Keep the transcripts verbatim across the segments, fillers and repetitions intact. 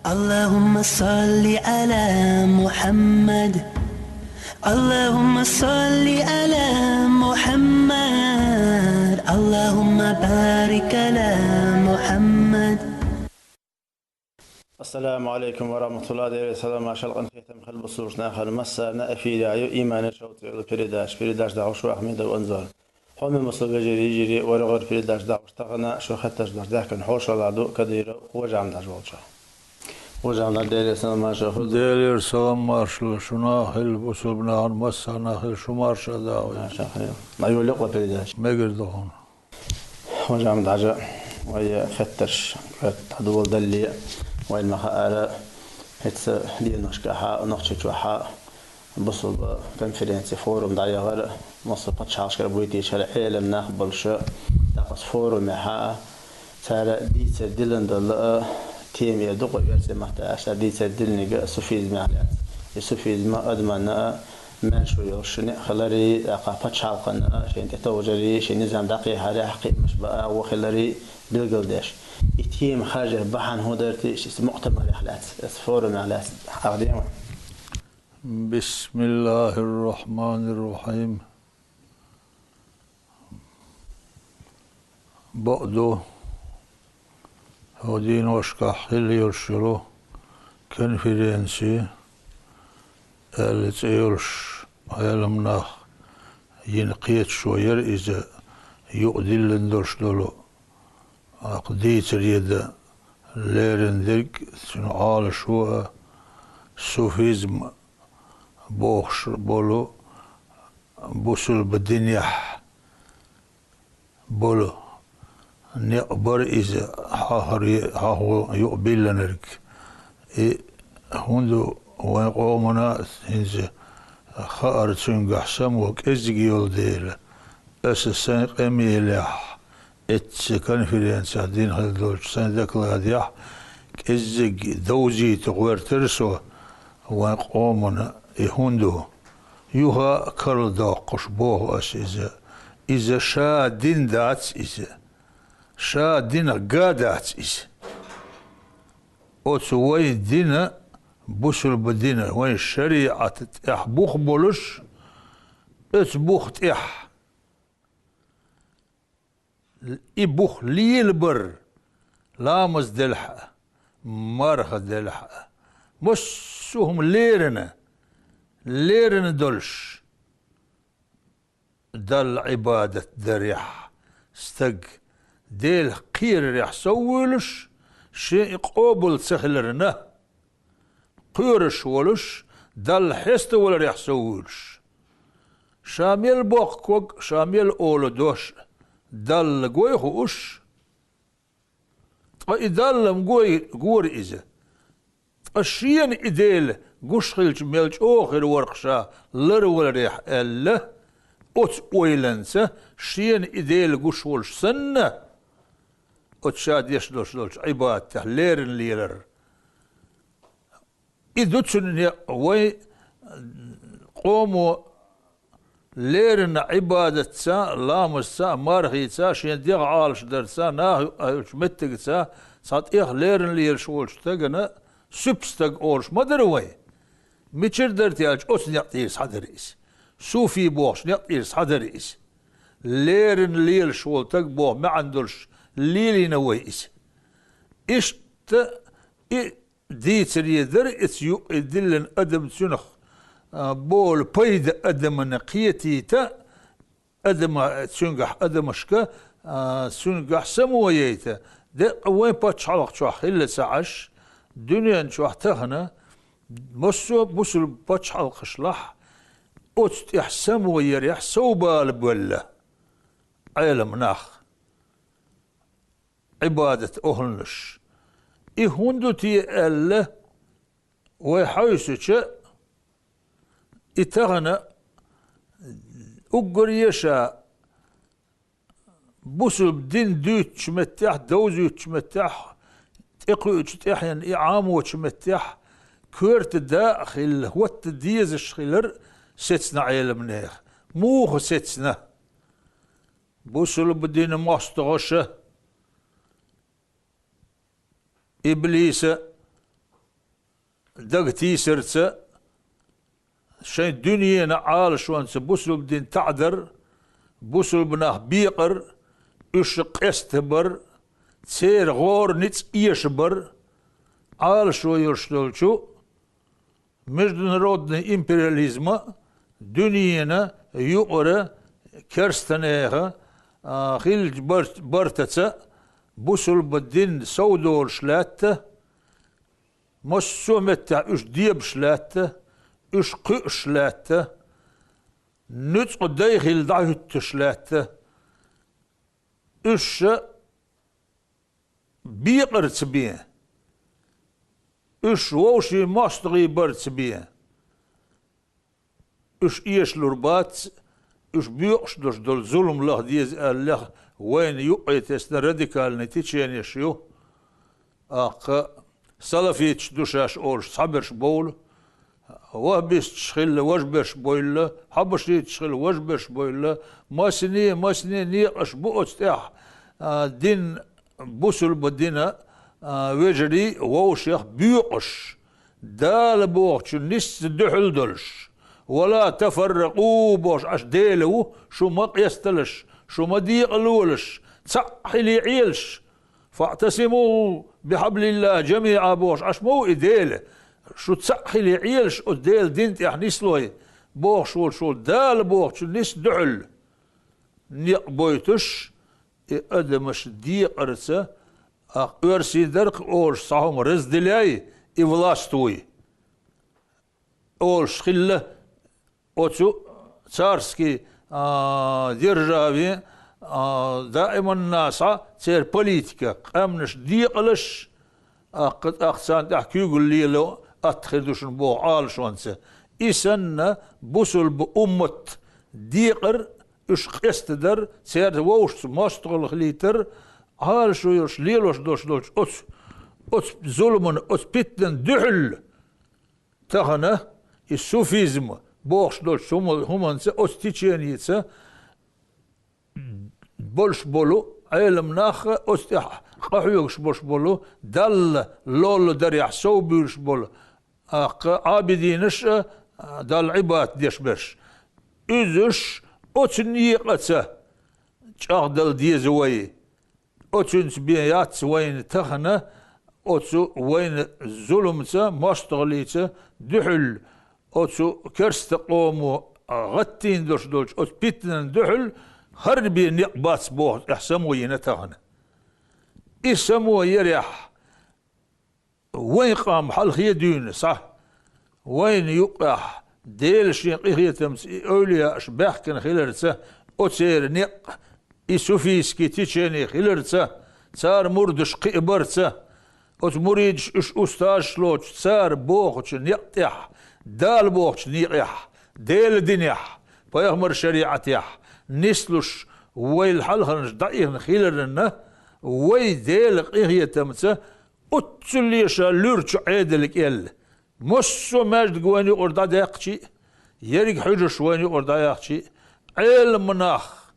اللهم صل على محمد. اللهم صل على محمد. اللهم بارك على محمد. Ассаламу алейкум ва рахматуллахи. Дерригаш салам, маршал, къинхетам хилда бусалба нахана. Массарна эфирехь ю «Иман шовзткъа» йолу передача. Передача дӀахьош ву Ахмедов Анзор. Хьоме бусалба вежарий, йижарий, варгӀар передача дӀахьош тахана шун хеттарш долуш даьхкина хьошалгӀа ду Кадыров Хожа-Ахьмад-Хьаьжа волчохь. Хожа-Ахьмад-Хьаьжа, Делера салам, маршал хуьлда. Делера салам, маршалла шуна хилла, бусалба нахана массарна хилла, шу марша а даха. Марша хилла. Ма йолу йоккха передача. Мегар ду хьуна. Хожа-Ахьмад-Хьаьжа, вай хеттарш дӀадоладале, вайна ма хаара, хӀинца деношкахь а, Нохчийчохь а бусалба конференци, форум дӀаяхара, массо пачхьалкхашкара буьйцуш хилла Ӏелам нах болуш, тӀаккха оцу форумехь а цара дийцар диллина долу а, тема а ду-кх, оьрсийн маттахь аьлча, цара дийцар диллинарг а суфизмах лаьцна. И суфизм адамна а маьрша йолуш некъ хиларе, тӀаккха пачхьалкхана а шайна тӀетовжаре, шайн низам дӀакхехьарехь кхиамаш бан агӀо хиларе билгалдеш. И тема харжар бахьана хӀун дара те, иза муътамарех лаьцна, иза форумех лаьцна, ахь ден вай. بسم الله الرحمن الرحيم. Бакъду, хӀокху деношкахь хилла йолуш йолу конференци аьлла цӀе йолуш, Ӏелам нах йина кхеташо яра иза, юкъа диллина долуш долу, акха дийцаре дан лерина дерг, цуьнан Ӏалашо а, суфизм бохуш болу бусалба динехь болу некъ бара иза, хьахаре, хьахо юкъа биллинарг. И хӀунда вайн къомана хӀинца хаара цуьнгахь само кӀеззиг йолу дела, аса сайн къамелехь, эцца конференцехь дина хилла долчу сайн докладехь кӀеззиг довзийта гӀоьртира со вайн къомана и хӀун ду. Юха а карладоккхуш боху аса иза. Иза ша дин дац иза. Ша динах га дац иза. Оцу вайн дина, бусулба дина, вайн шариӀат тӀехь бух болуш, оцу бух тӀехь и бух лелабар, ламаз делахь а, марха делахь а, массо а хӀума леррина, леррина долуш, Далла Ӏибадат дарехь стаг Делах кхерарехь соввуьйлуш, шен и къобал ца хиларна, кхоьруш волуш, Далла хьеставаларехь соввуьйлуш. Ша мел боккху ког, ша мел олу дош Далла гой хууш, ткъа и Далла-м гой, гора иза. Ткъа шена и Дела гуш хилча мел чӀогӀа хир вара-кх ша ларваларехь аьлла, оцу ойланца шена и Дела гуш волуш санна, оцу ша деш долуш долчу Ӏибадатехь леррина лелар. И ду цуьнан некъ вайн къомо леррина Ӏибадатца, ламазца, мархица, шен дегӀ Ӏалашдарца, наха юкъахь йолчу меттигца, цхьа тӀех леррина лелаш волчу стагана суьпа стаг олуш ма дара вай. Мичара дара те аьлча, оцу некъ тӀера схьадара иза. Суфи бохучу некъ тӀера схьадара иза. Леррина лелаш волу стаг боху маьӀна долуш лелийна вай иза. Иштта и дийцаре дара иза юкъа диллина адам цуьнах, а, болу пайда адамна кхетийта, адама, цуьнгахь адамашка, а, цуьнгахь само яйта. Деккъа вайн пачхьалкх чохь хилла ца Ӏаш, дуьнен чохь тахана массо а бусулба пачхьалкхашлахь оцу тӀехь само ярехь совбала бевлла Ӏелам нах. Ӏибадат охӀланаш. И хӀун ду те аьлла, вай хьовсуча, и тахана уггаре ша бусулба дин дуьйцучу меттехь, довзуьйтучу меттехь, тӀекхуьучу тӀаьхьенна и Ӏамочу меттехь коьрта да а хилла, хӀотта дезаш хилар сецна Ӏеламнеха. Муха сецна? Бусулба дина мостагӀаша, иблиса, дагатийсарца, шайн дуьненан Ӏалашонца бусулба дин таӀадар, бусулба нах бекъар, уьш къестабар, церан гӀора ницкъ эшабар, Ӏалашо йолуш долчу международный империализма, дуьненан юкъара керстанеха, а, хиллачу бар-, бартаца бусулба дин совдолуш лаьтта, массо а меттехь уьш дебаш лаьтта, уьш кхуьуш лаьтта, нуьцкъа дай хилла дӀахӀуьттуш лаьтта, уьш бекъарца бен, уьш вовшийн мостагӀий барца бен, уьш эшалур бац, уьш боькъуш долуш долу зулам лаха деза аьллех вайна юккъе тесна радикальный теченеш ю. ТӀаккха салафиташ ду шаьш олуш цхьаберш бовлу, ваххабисташ хилла важберш бовлу, хьабашиташ хилла важберш бовлу, масане, масане некъаш бу оцу тӀехь, а, дин, бусулба дина, а, вежарий вовшех боькъуш, Дала бохучун нисса дуьхьал долуш. «Ва ла тафарракъу», бохуш Ӏаш Дела ву, шу ма къесталаш, шу ма декъалолаш, цхьаъ хилий Ӏелаш. «ФаӀтасиму бихьаблиллахӀи жамиӀа», бохуш Ӏаш ма ву и Дела, шу цхьаъ хилий Ӏелаш оцу Делан дин тӀехь нислой, бохуш волуш волу Дала бохучун нисса дуьхьал некъ бойтуш, и адамаш декъарца, а, оьрсийн дарх олуш цхьа хӀума разделяй и властвуй олуш хилла оцу царский, а, державе, а, даиманна схьа церан политика, къаьмнаш декъалаш, а, кху-, тӀаккха царна тӀехь куьйгалла лело атта хир ду шуна боху Ӏалашонца. И санна бусулба уммат декъар, уьш къестадар, церан вовшашца мостагӀалла хилийтар, Ӏалашо йолуш лелош долуш долчу оцу, оцу зуламан, оцу питанан дуьхьал тахана и суфизм бохуш долчу хӀума-, хӀуманца, оцу теченица болуш болу Ӏеламнах, оцу тӀехь къахьоьгуш болуш болу Далла лолла дарехь совбуьйлуш болу, а, кха Ӏабидинаш а, Далла Ӏибадат деш берш. Уьзуш оцу некъаца чӀагӀдала деза вай. Оцуьнца бен яц вайна тахана, оцу вайна зуламца, мостагӀаллица дуьхьал, оцу керста къомо гӀаттийна долуш долчу оцу питанан дуьхьал хӀара бен некъ бац боху тӀехь само йина тахана. И само ярехь, вайн къам хьалхе а дуьйна схьа, вайна юккъехь Дела Шен къинхетамца и эвлияаш баьхкина хиларца, оцеран некъ, и суфийский течение хиларца, цара мурдаш кхиабарца, оцу муридаш уьш устазаш лоцуш, цара бохучу некъ тӀехь, Дала бохучу некъехь, Делан динехь, пайхамар шариӀатехь нислуш, вай хьалхарнаш дӀаихна хиларна, вай Делан къинхетамца Уццул леша луьрачу Ӏедалан кӀел. Массо а маьждиг вайна юкъара дӀадаьккхичи а, ерриг хьуьжарш вайна юкъара дӀаяьккхичи а, Ӏеламнах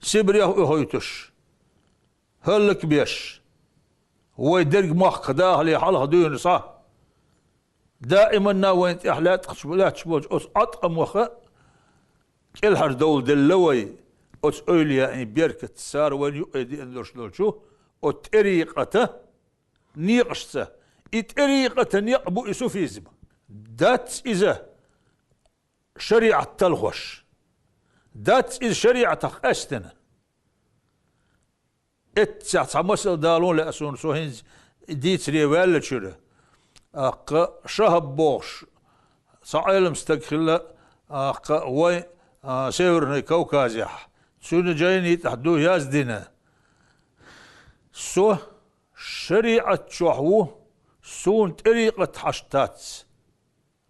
Сибрех а оьхуьйтуш, хӀаллакбеш, вай дерг махках дахале хьалха дуьйна схьа. Даиманна вайна тӀехь лаьттахча, лаьтташ болчу оцу Ӏаткъамаха кӀелхьардовла делла вай, оцу эвлияийн беркатца, цара вайна юкъе деана долуш долчу оцу тӀерикъата некъашца. И тӀерикъата некъ бу и суфизм. Дац иза шариӀат талхош. Дац иза шариӀатах къаьстина. Эццехь цхьа масал дало лаьа суна, со хӀинца дийцаре ваьллачуьра. ТӀаккха Шахаб бохуш цхьа Ӏелам стаг хилла, тӀаккха вайн, а, Северный Кавказехь. Цуьнан жайни тӀехь ду яздина. Со шариӀат чохь ву, суна тӀерикъат хьашт дац.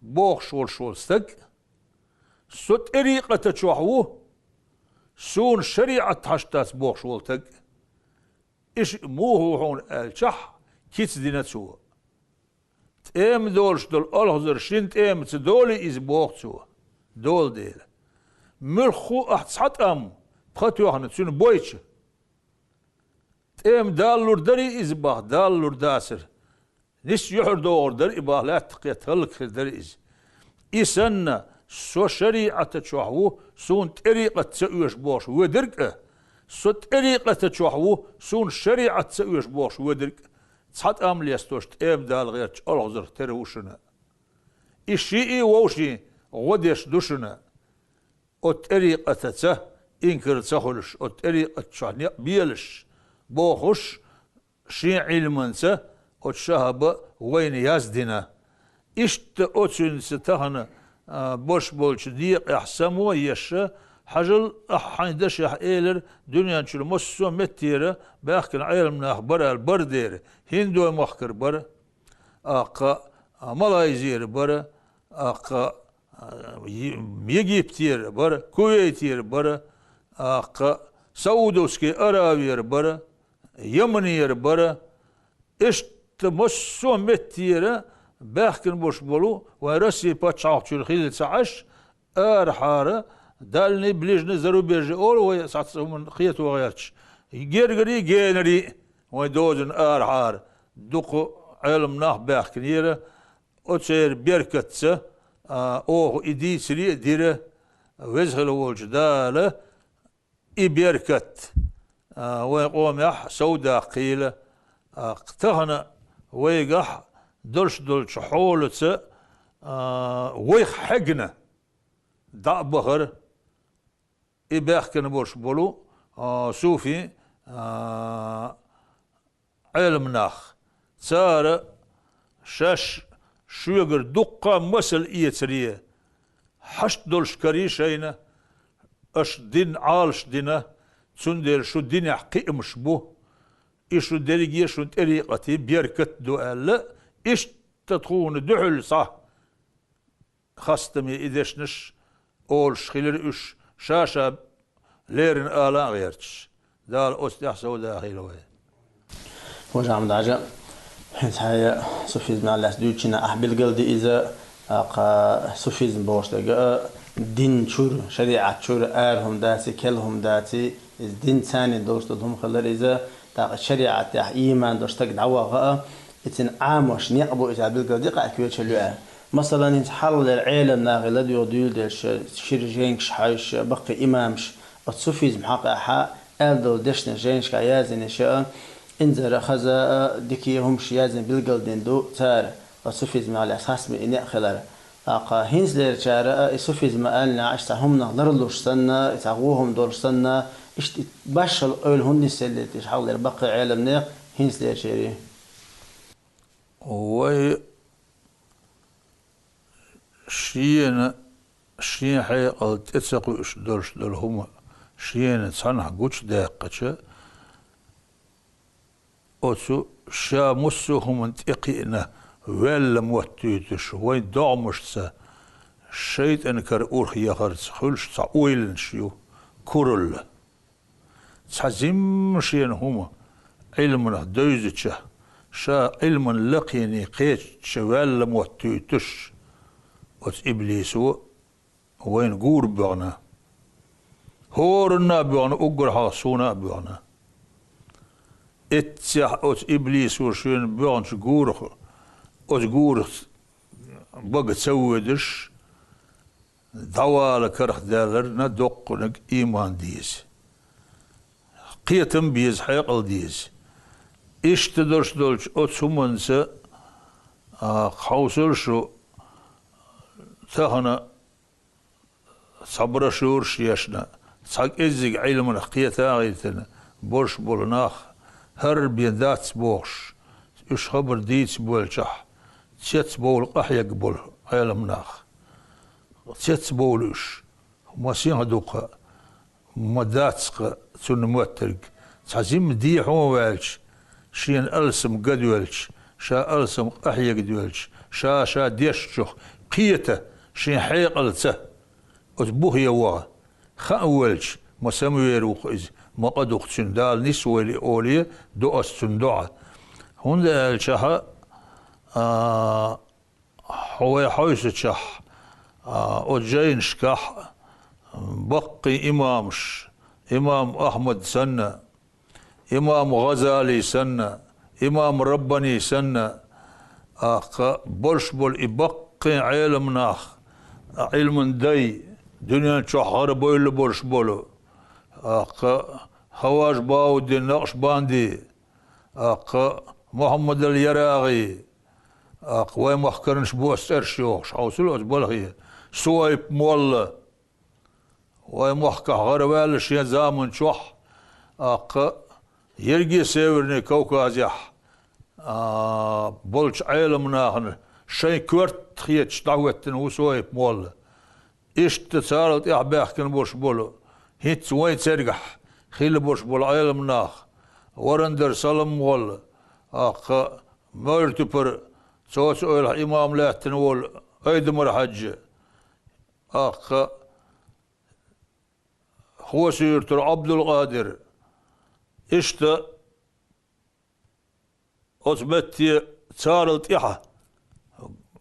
Бохуш волуш волу стаг, со тӀерикъата чохь ву, суна шариӀат хьашт дац бохуш волу стаг. И шиъ муха ву хьуна аьлчахь, кица дина цо. ТӀема долуш долу олхазар шина тӀемаца долий иза боху цо. Дола дела. Муьлхха ахь цхьа тӀам пха тоьхна цуьнан бойча. ТӀема далалур дарий иза боху, далалур дацара. Нис юьхьар догӀур дара и бах, лаьтта кхетта хӀаллакьхир дара иза. И санна, со шариӀата чохь ву, суна тӀерикъат ца оьшу бохуш ведарг а, со тӀерикъата чохь ву, суна шариӀат ца оьшу бохуш ведарг а, цхьа тӀам лестош тӀема Дала гӀертачу олхазарх тера ву шуна. И шиъ а вовшийн гӀо деш ду шуна. Оцу тӀерикъатаца инкар ца хуьлуш, оцу тӀерикъат чохь некъ белаш, бохуш, шен Ӏилманца оцу Шахьаба вайна яздина. Иштта оцуьнца тахана, а, бош болчу декъехь само а еш, хьажал, ахь хьайн дашехь элира, дуьнен чуьра массо а меттера баьхкина Ӏеламнах бара аьлла, бара дера, ХӀиндой махкара бара, аккха, а, Малайзера бара, аккха, а, Е-, Египтера бара, Кувейтера бара, аккха, Саудовский Аравера бара, Йеменера бара. Иштта массо а меттера баьхкина бош болу, вайн Россия пачхьалкх чуьра хилла ца Ӏаш, арахьара, дальний, ближний, зарубежный олу вай схьаца хӀуманна кхето гӀерташ. Гергарий, генарий, вайн дозанна арахьара дукха Ӏеламнах баьхкинера, оцеран беркатца, а, оха и дийцаре а дира, Веза хила волчу Дала и беркат, а, вайн къомехь совдаккхийла, а, тахана вайгахь долуш долчу хьолаца, а, вайх хьегна дӀа а бахара, и баьхкина бош болу, а, суфи, а, Ӏеламнах. Цара шаьш шоьгара дуккха а масал эцаре, хьашт долуш карий шайна, аша дин Ӏалаш дина, цундела шу динехь кхиамаш бу, и шу дерриге шун тӀерикъатийн беркат ду аьлла, иштта тхуна дуьхьал схьа хастаме и дешнаш олуш хилира уьш, ша-ша леррина ала а гӀерташ. Дала оцу тӀехь совдахийла вай. Хожа Ахьмад-Хьаьжа, хӀинца хьайн суфизмах лаьцна дуьйцучунна ахь билгалди иза, тӀаккха суфизм бохуш дерг а дин чуьра, шариӀат чуьра ара хӀума дац, кел хӀума дац, иза дин царна долуш долу хӀума хилар иза, тӀаккха шариӀатехь ийман долуш стаг дӀаваха а, и цуьнан Ӏамош некъ бу иза билгалди кхаьа кхеча луьа. Масалан, хӀинца хьалхалера Ӏелам нахе ладуьйгӀа дуьйладелча, шира жайнаш хьаьжча, баккхий имамаш, оцу суфизм хьакъехьа аьлла долу дешнаш жайнашкахь яздина ша а, инзара, хаза а, дика а хӀумаш яздина билгалдина ду цара, оцу суфизмах лаьцна хастаме и некъ хилар. ТӀаккха хӀинцалерачара а и суфизм аьллехь, иштта цхьа хӀуманах ларлуш санна, и цхьа вон хӀума долуш санна, иштта и башхалла ойла хӀунда нисделлий теша хьалхалера баккхий Ӏеламнех хӀинцалерачерий? Вай шена, шен хьекъал тӀе ца кхуьуш долуш долу хӀума шена цхьанхьа гучудаьккхича, оцу ша массо а хӀуманна тӀекхиъна ваьлла моттуьйтуш, вайн догӀмашца шайтӀан кара урх яхарца хуьлуш цхьа ойланаш ю, куралла. Цхьа зимма шена хӀума Ӏилманах девзича, ша Ӏилман лакхене кхечча ваьлла моттуьйтуш, оцу иблисо вайна гур боьгӀна. ХӀоранна а боьгӀна, уггар хьалха суна а боьгӀна. Эццехь оцу иблисо шена боьгӀначу гурах, оцу гурах бага ца воьдуш, дӀавала карахдаьлларна доккханиг ийман деза. Кхетам беза, хьекъал деза. Иштта долуш долчу оцу хӀуманца, а, хьовсал шу, тахана цхьа брошюраш ешна, цхьа кӀеззиг Ӏилманах кхета а гӀиртина, бош болу нах, хӀара бен дац бохуш, уьш хабар дийца болчохь, цецбовла къахьега болу Ӏеламнах. Цецбовла уьш, ма синха дукха, ма дац-кха цунна моттарг, цхьа зимма дехьо а ваьлча, шена алсам ган доьлча, ша алсам къахьега доьлча, ша-ша дешначух кхета шен хьекъалца, оцу бухе ваха, хаа волча, ма самавер ву-кх иза, ма къа ду-кх цуьнан, Дала нисвойла и оле, до ас цунна доӀа. ХӀунда аьлчахьа, а, хьо вай хьовсучохь, а, оцу жайнашкахь баккхий имамаш, имам Ахьмад санна, имам ГӀазали санна, имам Раббани санна, ТӀаккха болуш болу и баккхий Ӏеламнах, Ӏилман дай, дуьнен чохь гӀара бевлла болуш болу, тӀаккха Хаваж Бауддин Накъшбанди, тӀаккха Мухьаммадал Ярагъи, тӀаккха вай махкарнаш бу ас цӀераш йохуш, хьовсал оцу балхе, Суайп-молла, вай махкахь гӀараваьлла шен заман чохь, тӀаккха ерриге Северный Кавказехь, а, болчу Ӏеламнахана шайн коьрта хеташ дӀахӀоьттина ву Суайп-молла. Иштта царал тӀаьхьа баьхкина болуш болу, хӀинцца вайн цергахь хилла болуш болу Ӏеламнах, Варандар Салам-молла, тӀаккха Мовлатпара, цо цу эвлахь имам лаьттина волу Айдамар-хьаьжа, тӀаккха Хосуьйтара Ӏабдулкъадир. Иштта оцу метте царал тӀаьхьа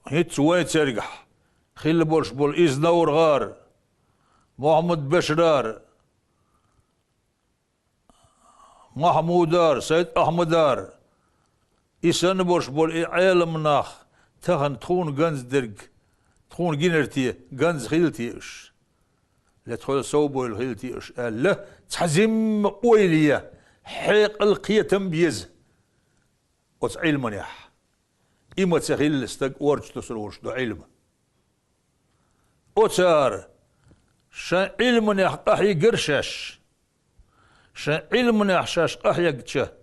хӀинцца вайн цергахь хилла болуш болу Изнаур-гӀар, Мухьаммад-Бешрар, Махьмудар, Сайд-Ахьмадар, и санна болуш болу и Ӏеламнах тахана тхуна ганза дерг, тхуна гинарг те, ганза хилла те уьш? Ле тхоьл сов бевлла хилла те уьш аьлла, цхьа жимма ойла е, хьекъал, кхетам беза оцу Ӏилманехь. И ма ца хилла стаг орчу тосур волуш ду Ӏилма. Оцара шайн Ӏилманех къахьийгара шаьш. Шайн Ӏилманех шаьш къахьегча,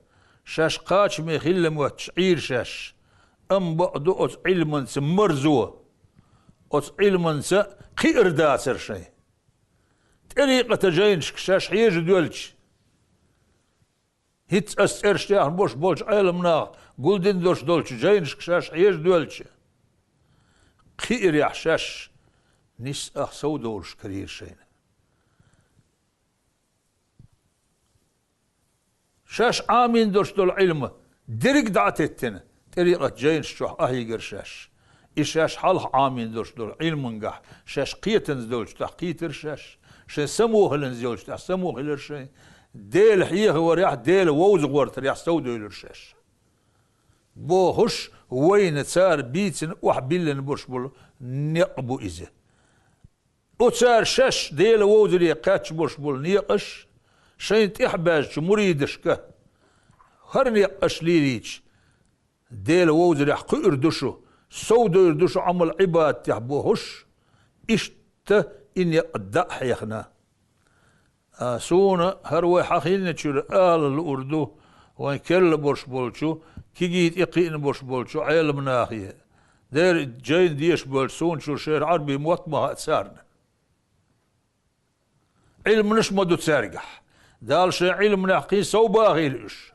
шаьш кхачаме хилла моьттуш Ӏийра шаьш. Амма бакъ ду оцу Ӏилманца марзо, оцу Ӏилманца кхиар дацара шайн. ТӀерикъатан жайнашка шаьш хьежа доьлча, хӀинцца ас цӀераш яьхна болуш болчу Ӏеламнаха гулдина долуш долчу жайнашка шаьш хьежа доьлча, кхиарехь шаьш нисса ах сов довлуш карийра шайна. Шаьш Ӏамийна долуш долу Ӏилма дерриг дӀа а теттина, тӀерикъат жайнаш чохь къахьийгара шаьш. И шаьш хьалха Ӏамийна долуш долу Ӏилмангахь шаьш кхетанза долчу тӀехь кхийтира шаьш, шайн само хиланза йолчу тӀехь само хилира шайн, Дела хьехаварехь, Дела вовза гӀортарехь сов девлира шаьш. Бохуш, вайна цара бийцина охьабиллина болуш болу некъ бу иза. Оцара шаьш Дела вовзаре кхаьчна болуш болу некъаш, шайна тӀехь баьжчу муридашка, хӀара некъаш лелийча, Дела вовзарехь кхуьур ду шу, сов дойр ду шу Ӏамал-Ӏибадатехь бохуш, иштта и некъ дӀа а хьехна. А, суна хӀара вай хьахийначуьра ала луур ду, вайн керла болуш болчу, кегий тӀекхиъна болуш болчу Ӏеламнахе. Дера жайна деша болчу суна чуьра шера Ӏарбий мотт ма хаьа царна. Ӏилманаш ма ду цаьргахь. Дала шайн Ӏилманехь кхин сов бахийла уьш.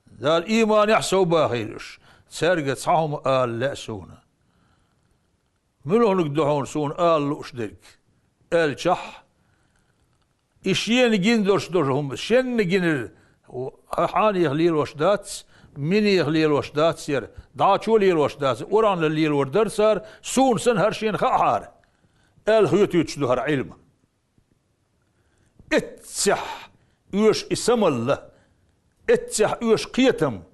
Дала ийманехь сов бахийла уьш. Цаьрга цхьа хӀума ала лаьа суна. Муьлханиг ду хьуна суна ала лууш дерг? Аьлчахь, и шена гина долуш долу хӀума, шенна гинарг, хьанех лелош дац, минех лелош дац яра, дӀачо лелош дац, урамна лелор дара цара, суна санна хӀара шена хаахьара, аьлла хетуьйтуш ду хӀара Ӏилма. Эццехь оьшу и самалла, эццехь оьшу кхетам,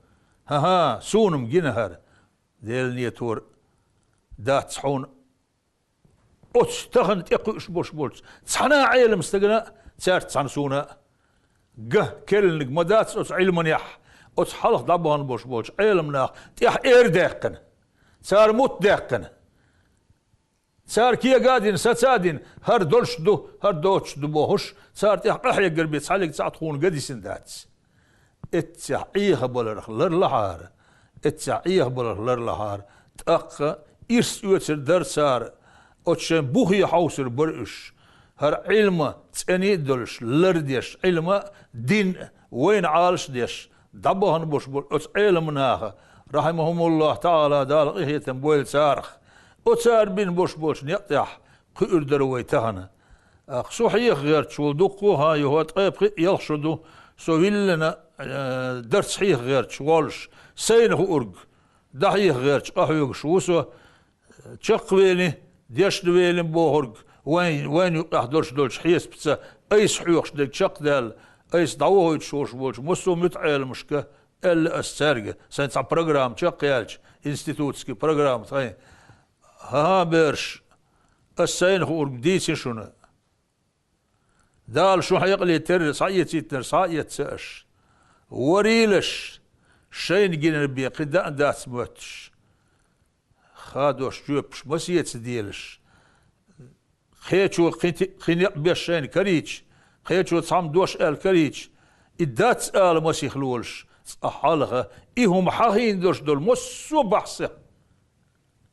хӀан-хӀа, суна-м гина хӀара, Делан нетор дац хьуна. Оцу тахана тӀекхуьуш болуш болчу цхьана а Ӏелам стагана а, цаьрца цхьана суна а, га керланиг ма дац оцу Ӏилманехь, оцу хьалха дӀабахана болуш болчу Ӏеламнаха тӀехь эр даьккхина, цара мутт даьккхина. Цара кега а дина, саца а дина, хӀара долуш ду, хӀара доцуш ду бохуш, цара тӀехь къахьегар бен цхьаллиг цхьаъ тхуна га дисина дац. Эццехь Ӏехабаларх ларлахьара, эццехь Ӏехабаларх ларлахьара, тӀаккха ирс оьцур дара цара, оцу шайн бухе хьовсур бара уьш. ХӀара Ӏилма цӀена а долуш, лардеш, Ӏилма а, дин а вайна Ӏалаш а деш, дӀабахана болуш болу оцу Ӏеламнаха, рахьимахумуллахӀ таӀала, Дала къинхетам бойла царах, оцара бина болуш болчу некъ тӀехь кхуьур дара вай тахана. ТӀаккха со хьеха гӀерташ волу дуккха а, хӀан, юха ткъе пхиъ, ялх шо ду, со виллина, э, дарс хьеха гӀерташ волуш, сайна хуург дӀахьеха гӀерташ къахьоьгуш ву со, чекхвелий, дешна велий бохург, вайн, вайн юкъахь долуш долчу хьесапца айса хьоьхуш дерг чекхдаьлла, айса дӀавохуьйтуш волуш волчу массо а муьтаӀеламашка аьлла ас цаьрга, сайн цхьа программа чекхъяьлча, институтский программа тхайн. ХӀан, бераш, ас сайна хуург дийци шуна. Дала шун хьекъале терра схьаэцийтинарг схьаэцна аш. Варийлаш, шайна гинарг бен кхин даа дац моьттуш. Хадош жоьпаш масеца делаш. Кхечо кхин ти-, кхин некъ беш шайна карийча, кхечо цхьамма дош аьлла карийча, и дац ала масех лолаш, цкъа хьалха, и хӀума хьахийна долуш долу массо а бахьса.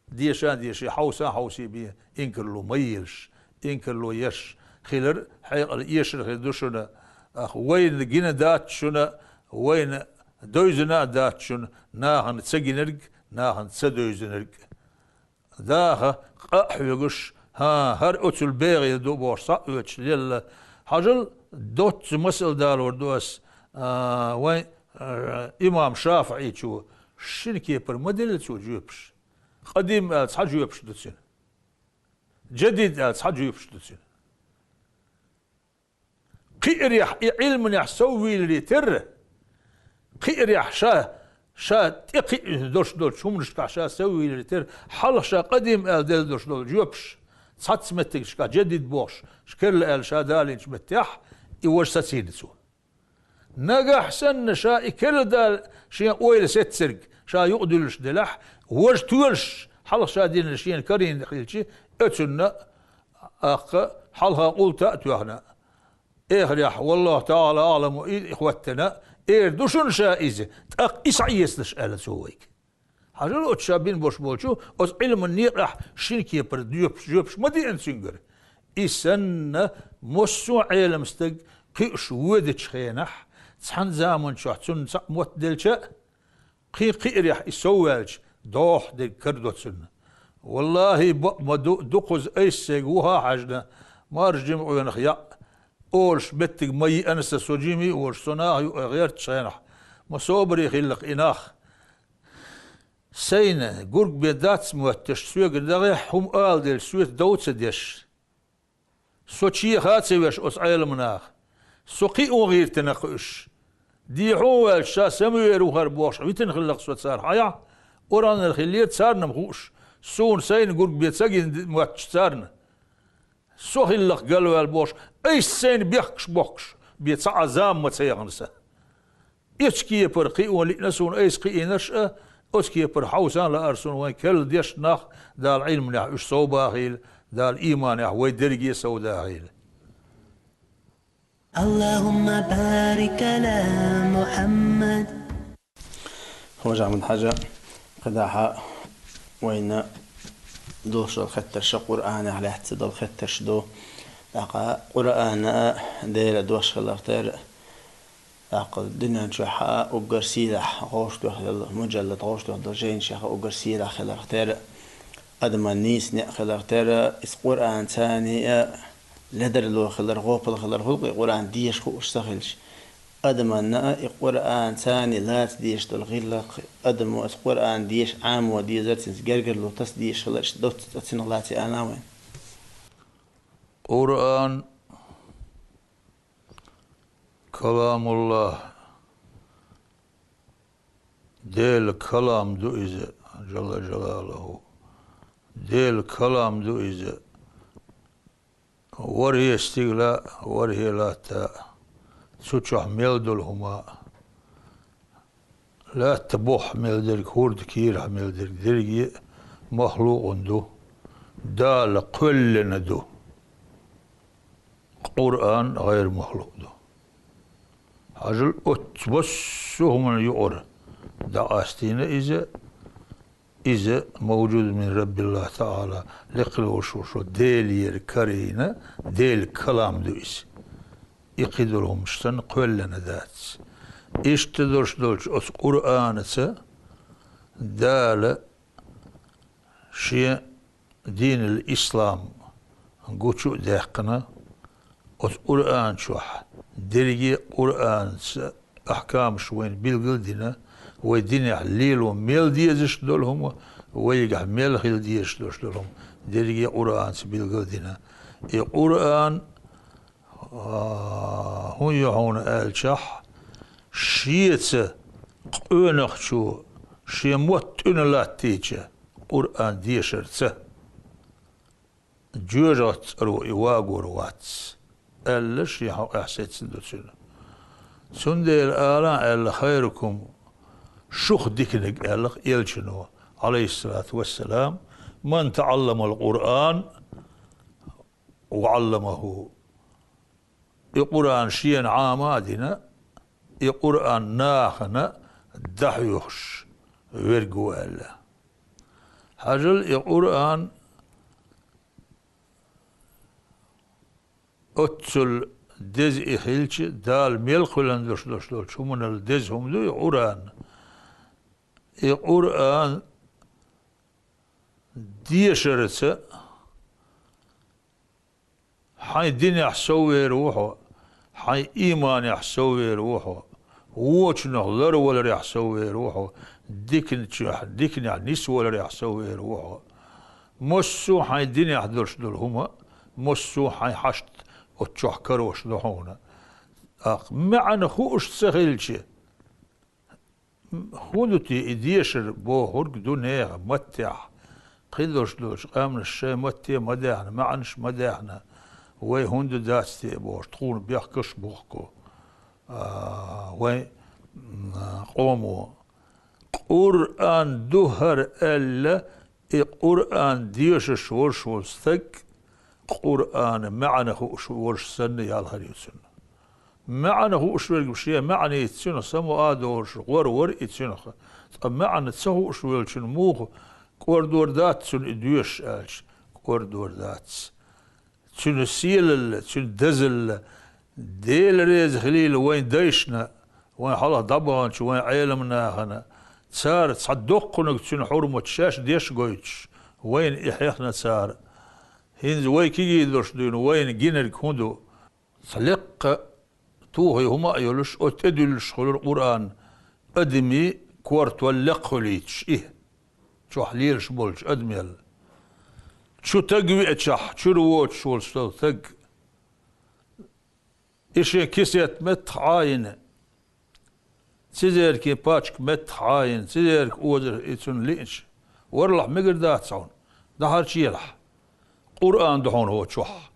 Деша а деший, хьовса а хьовсий бен, инкарло ма елаш, инкарло еш хилар, хьекъал эшар хир ду шуна, ах, вайна гина дац шуна, вайна девзина а дац шуна, нахана ца гинарг, нахана ца девзинарг. Даха, къа а хьоьгуш, хӀан, хӀара оцул бегӀийла ду бохуш, схьа а оьцуш лелла. Хьажал, доцца масал далор ду ас, а, вайн, а, имам ШафиӀичо шина кепара ма делла цо жоьпаш. Къадим аьлла цхьа жоьпаш ду цуьнан. Джадид аьлла цхьа жоьпаш ду цуьнан. Кхиарехь, и Ӏилманехь соввийларе терра, кхиарехь ша, ша тӀекхиъ долуш долчу хӀуманашкахь ша соввийларе терра, хьалха ша къадим аьлла делла долуш долу жоьпаш, цхьацца меттигашкахь джадид бохуш, шкерла аьлла ша далийначу меттехь, и важа сацийна цо. Нагахь санна ша и керла дала шен ойла сеццарг ша юкъадуьллуш делахь, важа тоьлуш, хьалха ша динарг шена карийна хилчи, оцунна а, аккха, хьалха къулта а тоьхна. Эхарехь, валлаху таӀала аӀламу, и хӀоттина, эр ду шуна ша иза, тӀаккха и схьаэцалаш аьлла цо вайга. Хьажал оцу ша бина бош болчу, оцу Ӏилман некъахь шина кепара жоьпаш, жоьпаш ма деана цуьнгара. И санна, массо а Ӏелам стаг кхуьуш воьдучу хенахь, цхьана заман чохь цунна цхьаъ мотт делча а, кхин кхиарехь и совваьлча, дохьа дерг карадо цунна. Валлахи, бакъ ма ду, дукхаза айса сайга вуха а хьаьжна, маржа жимакъонах яӀ, олуш меттиг ма йиъана сан, со жима а волуш, со наха юкъе гӀертачу хенахь, ма собаре хилла-кх и нах. Сайна гург бен дац моьттуш, соьгара дагӀехь хӀума ала делча, соьца дов ца деш. Со чеха а ца веш оцу Ӏелам наха. Со кхио гӀиртина-кх уьш. Дехьо а ваьлча, ша самавер ву хӀара бохуш, витина хилла-кх со цара. Хьаяхь, Къуръанара хиллера царна-м хууш, суна сайна гург бен ца гина моьттуш царна. Со хилла-кх галваьлла бохуш, айса сайна бехкаш бохкуш бен цхьа а зама ма ца яхана сан. Оцу кепара кхио лиъна суна айса кхиийнарш а, оцу кепара хьовса а лаьара суна вайн керла дешна нах, Дала Ӏилманехь уьш сов бахийла, Дала ийманехь вай дерриге а сов дахийла. اللهم بارك على محمد. Хож-Ахьмад-Хьаьжа, кхидӀа вайна долуш долу хеттарш Къуръанах лаьцна долу хеттарш ду. ТӀаккха Къуръан а Делан дош хиларх тера, тӀаккха дуьнен чохь а уггар сийлахь гӀовшах тоьхна йолу, муджаллад гӀовшах тоьхна долу жайнашех а уггар сийлахь хиларх тера, адаман нийса некъ хиларх тера, иза Къуръан царний а ледарло хилар, гӀопал хилар, гӀуллакхе Къуръан деша хууш ца хилча, адаманна а и Къуръан царний лаца дезаш долу гӀиллакх, адамо иза Къуръан деша Ӏамо дезар, цуьнца гергарло таса дезаш хилар, иштта доцца цунах лаций ана вайн. Къуръан каламуллахь, Делан калам ду иза, Джалла Джалалуху. Делан калам ду иза. ВорхӀе стигала, ворхӀе латта, цу чохь мел долу хӀума, латта бухахь мел дерг, хӀорда кийрахь мел дерг, дерриге а махлукъан ду, Дала кхоьллина ду. Къуръан гӀайр-махлукъ ду. Хьажал, оццу массо а хӀуманна юкъара дӀакъастийна иза, иза мавжуд мин Раббиллахь ТаӀала, лекхалуш волуш волу Делера карийна, Делан калам ду иза. И кхидолу хӀуманаш санна кхоьллина дац. Иштта долуш долчу оцу Къуръанаца Дала Шен динал ислам гучу а даьккхина, оцу Къуръан чохь дерриге а Къуръанца ахькамаш вайна билгал а дина, вай динехь лело мел дезаш долу хӀума, вайгахь мел хила дезаш долуш долу хӀума дерриге а Къуръанца билгал а дина. И Къуръан А, хӀун ю хьуна аьлчахь, шеца къонахчо шен мотт тӀуьна латтийча Къуръан дешарца, жоьжахатин цӀаро и вагор вац, аьлла, шен хьокъехь сецна ду цуьнан. Цундела ала аьлла: «Хайрукум», шух диканиг, аьлла элчано, Ӏалайхиссалату вассалам, «ман таӀалламал Къуръан ва Ӏалламаху». И Къуръан шена Ӏама а дина, и Къуръан нахана дӀахьоьхуш верг ву аьлла. Хьажал, и Къуръан оццул деза и хилча, Дала мел кхоьллина долуш долуш долчу хӀуманал деза хӀума ду и Къуръан. И Къуръан дешарца хьайн динехь соввер ву хьо, хьайн ийманехь соввер ву хьо, вочунах ларваларехь соввер ву хьо, диканчохь, диканехь нисваларехь соввер ву хьо. Массо а хьайн динехь долуш долу хӀума, массо а хьайн хьашт оцу чохь карош ду хьуна. ТӀаккха маьӀна хууш ца хилча, хӀун ду те и дешар бохург ду нехан маттехь? Кхидолуш долчу къаьмнаш шайн матте а ма даьхна, маьӀнаш а ма даьхна, вай хӀунда дац те бохуш, тхуна бехкаш бохку, а, вайн, м, къомо. Къуръан ду хӀара аьлла, и Къуръан дешаш волуш волу стаг, Къуръана маьӀна хууш волуш санна, ялхар ю цуьнан. МаьӀна хууш верг шен маьӀница цуьнах самукъа а долуш, гӀор вара и цуьнах. Ткъа маьӀна ца хууш велчун муха кӀордор дац цунна и доьшуш аьлча, кӀордор дац. Цуьнан сийлалла, цуьнан дазалла, Дела реза хилийла вайн дайшна, вайн хьалха дӀабаханчу вайн Ӏеламнахана, цара цхьа доккханиг цуьнан хьурмат шаьш деш а гойтуш, вайна и хьехна цара. ХӀинца вай кегий долуш дуьйна вайна гинарг хӀун ду? Цхьа лекха тухий хӀума а йолуш, оцу тӀе дуьллуш хуьлура Къуръан, адамийн кортол лекха хуьлуьйтуш и, чохь лелаш болчу адамел. Чу таг веачахь, чуьра воцуш волу со таг, и шен кисет меттах Ӏайина, цизеркийн пачка меттах Ӏайина, цизерка озар и цунна лиъча, варлахь мегар дац хьуна, дахьарчу елахь, Къуръан ду хьуна хӀокху чохь,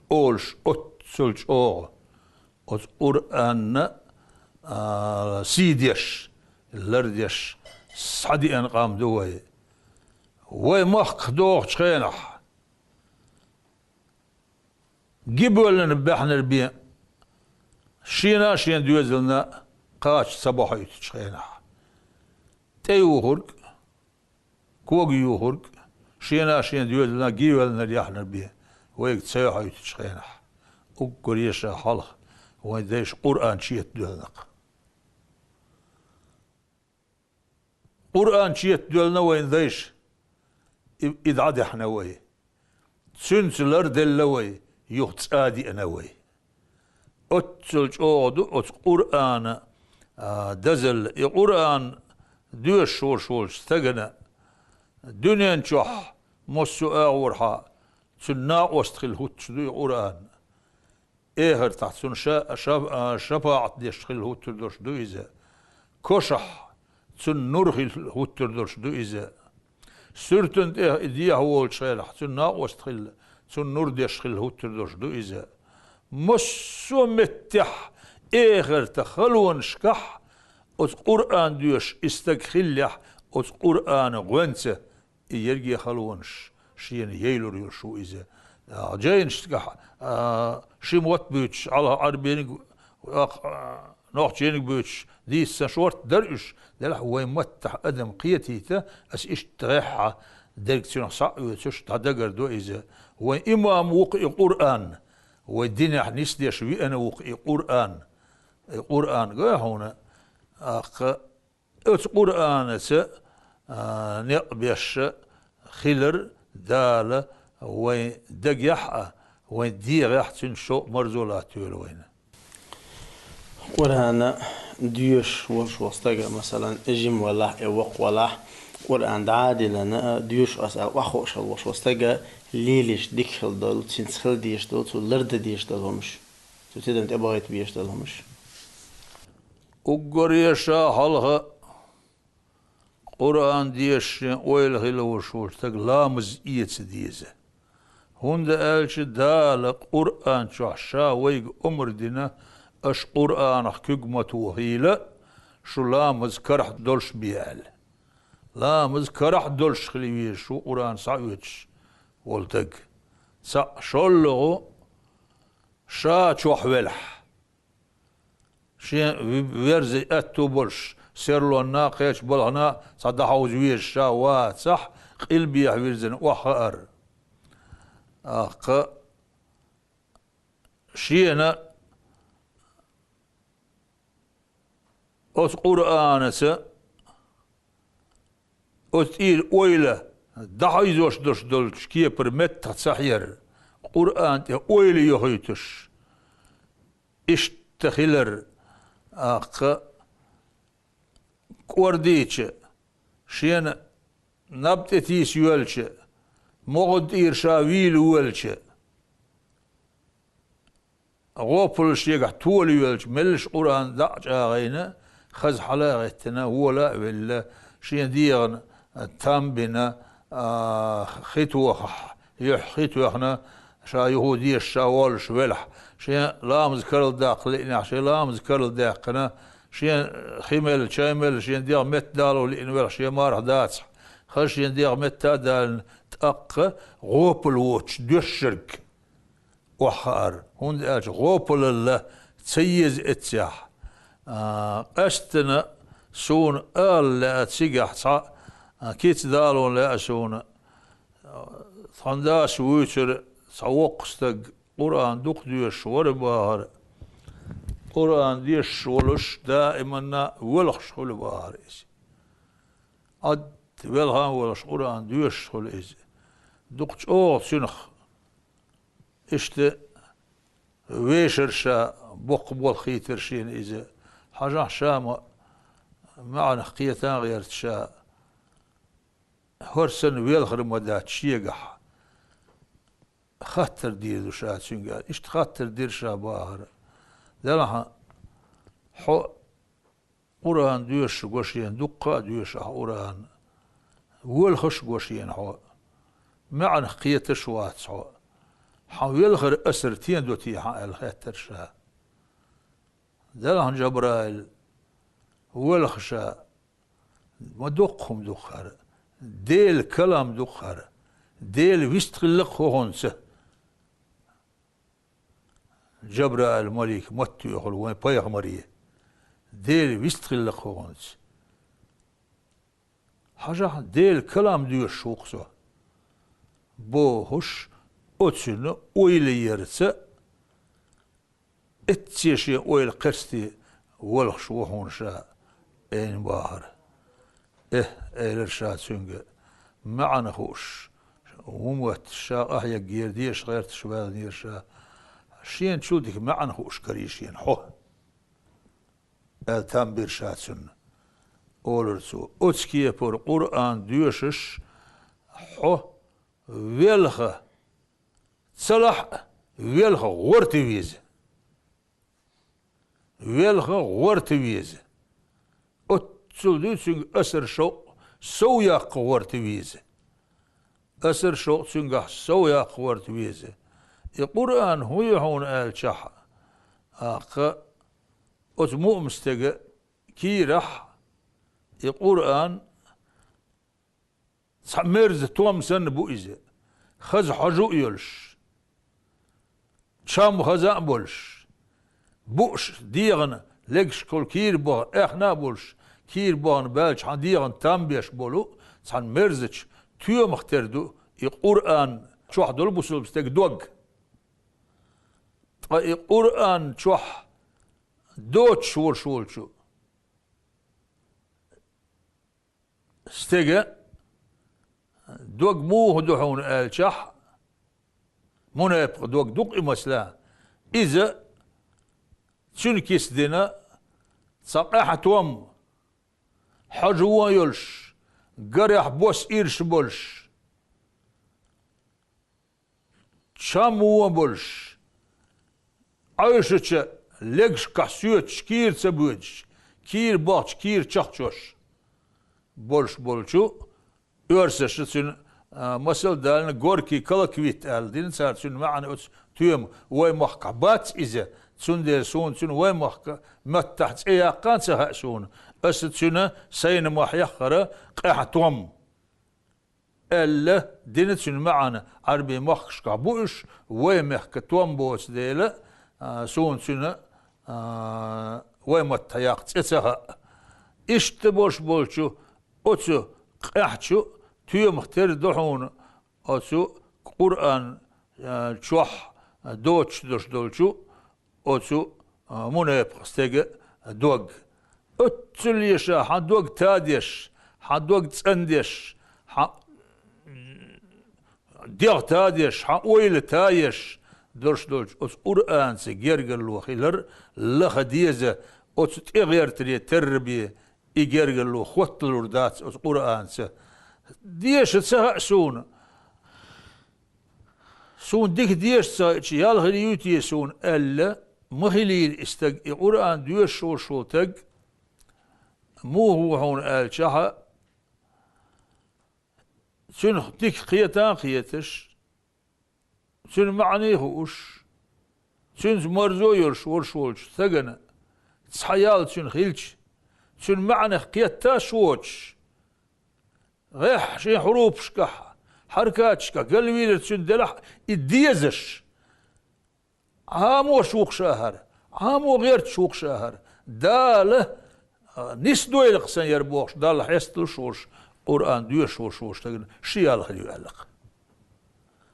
олуш оццул чӀогӀа оцу Къуръанна, а, сий деш, лардеш схьадеана къам ду вай. Вай махках дохучу хенахь, гибоьллина баьхнар бен, шена а шен доьзална кхача ца бохьуьйтучу хенахь, тӀеюхург, кога юхург, шена а шен доьзална гийвеллинарг яхьнарг бен вайга ца яхьуьйтучу хенахь, уггаре ша хьалха вайн дайша Къуръан чета доьллина-кх. Къуръан чета доьллина вайн дайша, и, и дӀадаьхьна вай. Цуьнца ларделла вай, юха цӀа а деана вай. Оццул чӀогӀа ду оцу Къуръана, а, дазалла. И Къуръан доьшуш волуш волчу стагана дуьнен чохь массо а агӀорхьа цуьнан накъост хилла хӀуттуш ду и Къуръан. Эхартахь цунна ша-, ша-, а, шапаӀат деш хилла хӀуттур долуш ду иза. Кошахь цунна нур хилла хӀуттур долуш ду иза. Суьртана тӀе и дехьа волчу хенахь, цунна накъост хилла, цунна нур деш хилла хӀуттур долуш ду иза. Массо а меттехь, эхартан халонашкахь оцу Къуръан доьшуш и стаг хиллехь, оцу Къуръана гӀоьнца и ерриге халонаш шена яйлур йолуш ву иза. А, жайнашкахь, а, ши мотт буьйцуш, хьалха Ӏарбийниг, а, нохчийниг буьйцуш, дийца сан шортта дара уьш, делахь вайн маттахь адам кхетийта, ас иштта гӀеххьа дерг цуьнах схьа а оьцуш, дӀадагардо иза. Вайн имам ву-кх и Къуръан, вай динехь нисдеш веана ву-кх и Къуръан. И Къуръан гой хьуна, аккха, оцу Къуръанаца, а, некъ беш хилар Дала вайн дагехь а, вайн дегӀехь а цуьнан шовкъ-марзо латтайойла вайна. Къуръан доьшуш волуш волу стага, масалан, жима валахь, э, воккха валахь, Къуръан дӀа а диллина, доьшу ас аьлла, охьахууш волуш волу стага лелаш дика хила долу, цуьнца хила дезаш долу, цо лардан дезаш долу хӀумаш, цо тидам тӀебахийта безаш долу хӀумаш. Уггаре ша хьалха Къуръан дешаш шен ойла хилла волуш волчу стага ламаз эца деза. ХӀунда аьлча Дала Къуръан чохь Ша вайга омра дина, аша Къуръанах куьг ма тухийла, шу ламаз карахь долуш бе аьлла. Ламаз карахь долуш хила везаш ву Къуръан схьаоьцуш волу стаг. Цхьаъ, шоллагӀа, ша чохь велахь. Шен верзе аьтту болуш, серлонна, кхечу балхана цхьа дӀахьовза везаш ша вацахь, къилбехьа вирзина охьахаар. ТӀаккха шена оцу Къуръанаца, оцу тӀера ойла дӀахьийзош долуш долчу кепара меттах ца хьер, Къуръан тӀе ойла йохуьйтуш, иштта хилар, тӀаккха кӀордийча, шена наб тӀе тийса йоьлча, могӀан тӀера ша вийла воьлча, гӀопал шегахь тола йоьлча, меллаша Къуръан дӀа а чӀагӀйина, хаза хьала а гӀеттина, вола а велла, шен дегӀана там бина, а, хи тохахь, юьхь хи тоьхна, ша юха дешаш ша воллуш велахь, шен ламаз карладаккха лиънехь, шен ламаз карладаьккхина, шен хи мелла, чай мелла, шен дегӀ меттадало лиъна велахь, шен марха дацахь, хаза шен дегӀ метта а далийна, тӀаккха гӀопал воцуш доьшург охьахаар, хӀунда аьлча гӀопалалла ца еза эццехь. А, къаьсттина суна ала лаьа цигахь цхьа, а, кица далон лаьа суна. Тхан дас вуьйцура цхьа воккха стаг, Къуръан дукха доьшуш вара бахара. Къуръан дешаш волуш даиманна воьлхуш хуьлу бахара иза. Ӏад велха а волуш Къуръан доьшуш хуьлу иза. Дукха чӀогӀа цуьнах иштта вешар ша, боккха болх хийтира шена иза. Хьажахь, ша ма маьӀнах кхета а гӀерта ша, хӀара санна велхар ма дац шегахь. Хаттар дийр ду ша цуьнга аьлла. Иштта хаттар дира ша бахара. Делахь, хьо Къуръан доьшуш го шена, дуккха а доьшу ахь Къуръан. Воьлхуш го шена хьо. МаьӀнах кхеташ а вац хьо. Хьан велхар асар тен до те хьан аьлла хаьттира ша. Делахь, Жабраил, воьлху ша, ма доккха хӀума ду-кх хӀара. Делан калам ду-кх хӀара. Дела вистхилла-кх хӀокхунца. Жабраил малик ма тоьхула вайн пайхамаре. Дела вистхилла-кх хӀокхунца. Хьажахь, Делан калам доьшуш ву-кх со. Бохуш, оцуьнан ойла ярца, эцце шен ойла кхерсте воьлхуш ву хьуна ша, айна бахара. Эхь, элира ша цуьнга, маьӀна хууш, хӀума моьттуш, ша къахьеггера, деша гӀерташ ваьллера ша, шена чул дика маьӀна хууш карий шена хьо, аьлла, там бира ша цунна. Олура цо, оцу кепара Къуръан доьшуш хьо велха ца лахь а, велха гӀорта веза. Велха гӀорта веза. Оццул дуьйцу цуьнга асар шовкъ сов яккха гӀорта веза. Асар шовкъ цуьнгахь сов яккха гӀорта веза. И Къуръан хӀун ю хьуна аьлчахь, тӀаккха оцу муъмин стеган кийрахь и Къуръан цхьа мерза том санна бу иза, хаза хьожа а йолуш, чам хаза а болуш, бууш дегӀана легашкахула кийра бахана, аьхна а болуш, кийра бахана баьлча хьан дегӀана там беш болу цхьана мерзачу тоьмах тера ду и Къуръан чохь долу бусалба стеган дог. Ткъа и Къуръан чохь доцуш волуш волчу стеган дог муха ду хьуна аьлчахь, мунепакъ дог ду-кх и, масала, иза цуьнан кица дина цхьа къаьхьа том, хьожа вон йолуш, гарехь бос ирш болуш, чам вон болуш, Ӏуьйшучу легашкахь соьцуш кийра ца боьдуш, кийра бахча кийра чахчош. болуш болчу оьрсаша цуьнан, а, масал далийна, «горький колоквит» аьлла дина цара цуьнан маьӀна оцу тоьма. Вай махкахь бац иза, цундела суна цуьнан вай махка маттахь цӀе яккха а ца хаьа суна. Аса цуьнан сайна ма хьеххара къаьхьа том аьлла дина цуьнан маьӀна, Ӏарбийн махкашкахь бу уьш, вай мехка том боцу дела, а, суна цуьнан, а, вай маттахь яккха цӀе ца хаьа. Иштта болуш болчу оцу къаьхьачу тоьмах тера ду хьуна оцу Къуръан, а, чохь доцуш долуш долчу оцу, а, мунепакъ стеган дог. Оццул еша, хьан дог тадеш, хьан дог цӀандеш, хьан дегӀ тадеш, хьан ойла таеш долуш долчу оцу Къуръанца гергарло хилар лаха деза, оцу тӀегӀертаре терра бен и гергарло хотталур дац оцу Къуръанца. Деша ца хаьа суна. Суна дика деша ца хаьа, ялх хир ю те суна аьлла, ма хилийла и стаг, и Къуръан доьшуш волуш волу стаг, муха ву хьуна аьлчахьа, цуьнах дика кхета а кхеташ, цуьнан маьӀна а хууш, цуьнца марзо а йолуш волуш волчу стагана цхьа ял цуьнан хилча, цуьнан маьӀнах кхетта а шочуш, гӀеххьа шен хьурупашкахь, хьаракаташкахь галвийр цуьнан делахь а и дезаш, Ӏамош ву-кх ша хӀара, Ӏамо гӀерташ ву-кх ша хӀара. Дала, а, нисдойла-кх сан яра бохуш, Далла хьесталуш волуш, Къуръан доьшуш волуш волчу стагана ши ял хир ю аьлла-кх.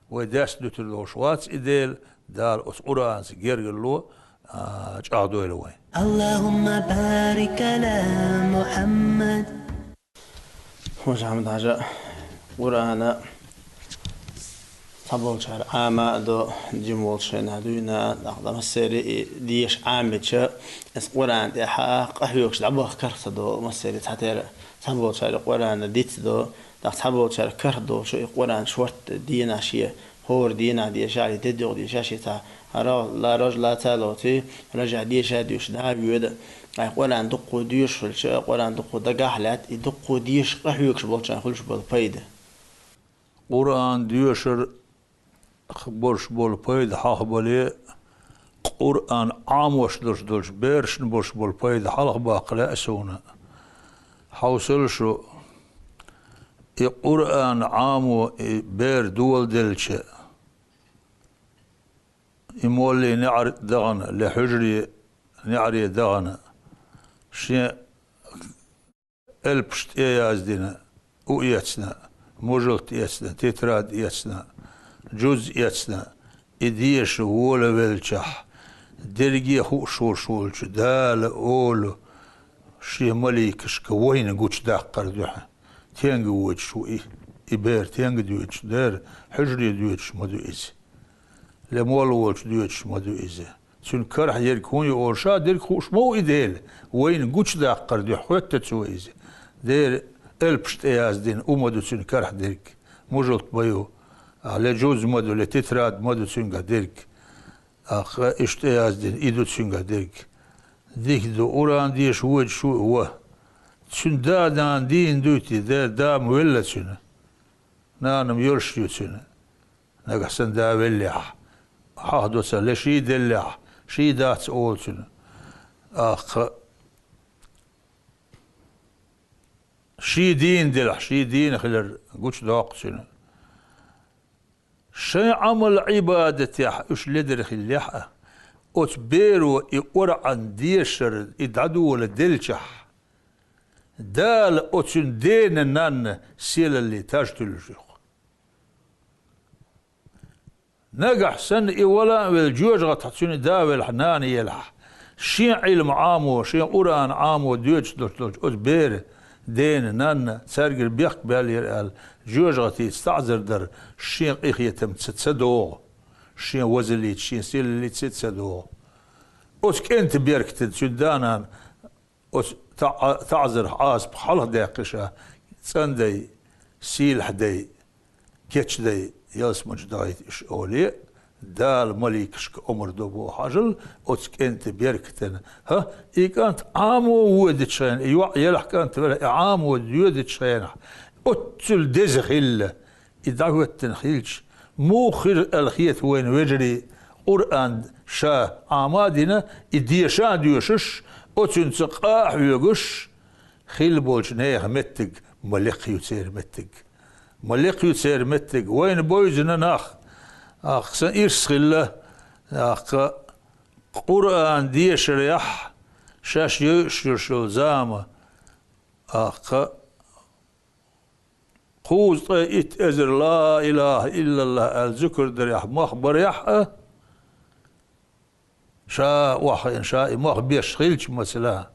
Вай даьсса дуьтур долуш вац и дела, Дала оцу Къуръанца гергарло, а, чӀагӀдойла вайн. اللهم بارك على محمد. Хьажа Ахьмад-Хьажа, Къуръана цхьаболчара Ӏама а до, жима волчу шайна дуьйна а, тӀаккха массеран и деша Ӏамича, иза Къуръан тӀехь къахьоьгуш дӀабаха карх ца до, массеран цхьатерра, цхьаболчара Къуръана диц до, тӀаккха цхьаболчара карх долчу и Къуръан шортта дийнахь шен хӀора дийнахь деша, и де догӀу деша, шен цхьа ра-, ла-, рож лаца а лоций, рожехь деша а дуьйш дӀа а воьду. Ай, Къуръан дуккха доьшуш хилча, Къуръан дуккха дагахь а лаьтта, и дуккха деша къахьоьгуш болчарна хуьлуш болу пайда. Къуръан доьшуш болуш болу пайда хьалхабале, Къуръан Ӏамош долуш долчу берашна болуш болу пайда хьалхабаккха лаьа суна. Хьовсал шу, и Къуръан Ӏамо и бер доладелча, и моллин неӀар дахана, ле хьуьжарийн неӀаре дахана, шен элпаш тӀеяздина, у эцна, мужалт эцна, тетрадь эцна, жуз эцна, и деша волавелчахь, дерриге а хууш волуш волчу Дала олу шен маликашка вайна гучудаккхар дуьхьа. Стенга воьдуш ву и, и бер стенга доьдуш, дера хьуьжаре доьдуш ма ду иза. Ле молла волчу доьдуш ма ду иза. Цуьнан карахь ерг хӀун ю олуш а дерг хууш ма ву и дела, вайна гучудаккхар дуьхьа хоьтту цо иза. Дера элпаш тӀеяздина, у ма ду цуьнан карахь дерг, мужалт ма ю, а, ле жуз ма ду, ле тетрадь ма ду цуьнгахь дерг. Ахха иштта яздина, и ду цуьнгахь дерг. Дика ду, Къуръан деша воьдуш ву и ва. Цуьнан да-нана дийна дуй те, дера да-м велла цуьнан. Нана-м йолуш ю цуьнан. Нагахь санна да веллехь, хьахдо ца ле ший деллехь, ший дац олу цуьнан. Ахха ший дийна делахь, ший дийна хилар гучудоккху цуьнан. Шайн Ӏамал-Ӏибадатехь уьш ледара хиллехь а, оцу беро и Къуръан дешар и дӀадоладелчахь, Дала оцуьнан дена-нанна сийлаллин таж туьллуш ю-кх. Нагахь санна и вала а велла, жоьжахатахь цуьнан да велахь, нана елахь, шен Ӏилма Ӏамо, шен Къуръан Ӏамо доьдуш долуш долчу оцу бера дена, нанна, цаьргара бехк баьллера аьлла, жоьжахатица таӀзар дар шен къинхетамца ца догӀу, шен вазаллица, шен сийлаллица ца догӀу. Оцу кӀентан беркатан цуьнан да-нана оцу таӀ-, таӀзарх Ӏазапах хьалха даьккхи ша, цӀандай, сийлахь дай, кечдай, ялсамани чу дахийта уьш олий, Дала маликашка омра до боху хьажал, оцу кӀентан беркатана. ХӀа, и кӀант Ӏамо воьдучу хенахь, и йоӀ елахь кӀант велахь, и Ӏамо доьдучу хенахь, оццул деза хилла, и дӀахӀоьттина хилча, муха хир аьлла хета вайна вежарий, Къуръан ша Ӏама а дина, и деша а доьшуш, оцуьнца къа а хьоьгуш, хилла болчу нехан меттиг ма лекха ю церан меттиг. Ма лекха ю церан меттиг. Вайна бевзина нах, ахкха сан ирс хилла, ахкха Къуръан дешарехь, шаьш йойуш йолуш йолу зама, ахкха кхузткъе итт эзар «Ла илахӀа иллаллахӀ» аьлла зуькар дарехь мах барехь а, ша охьахиъна, ша и мах беш хилча, масала,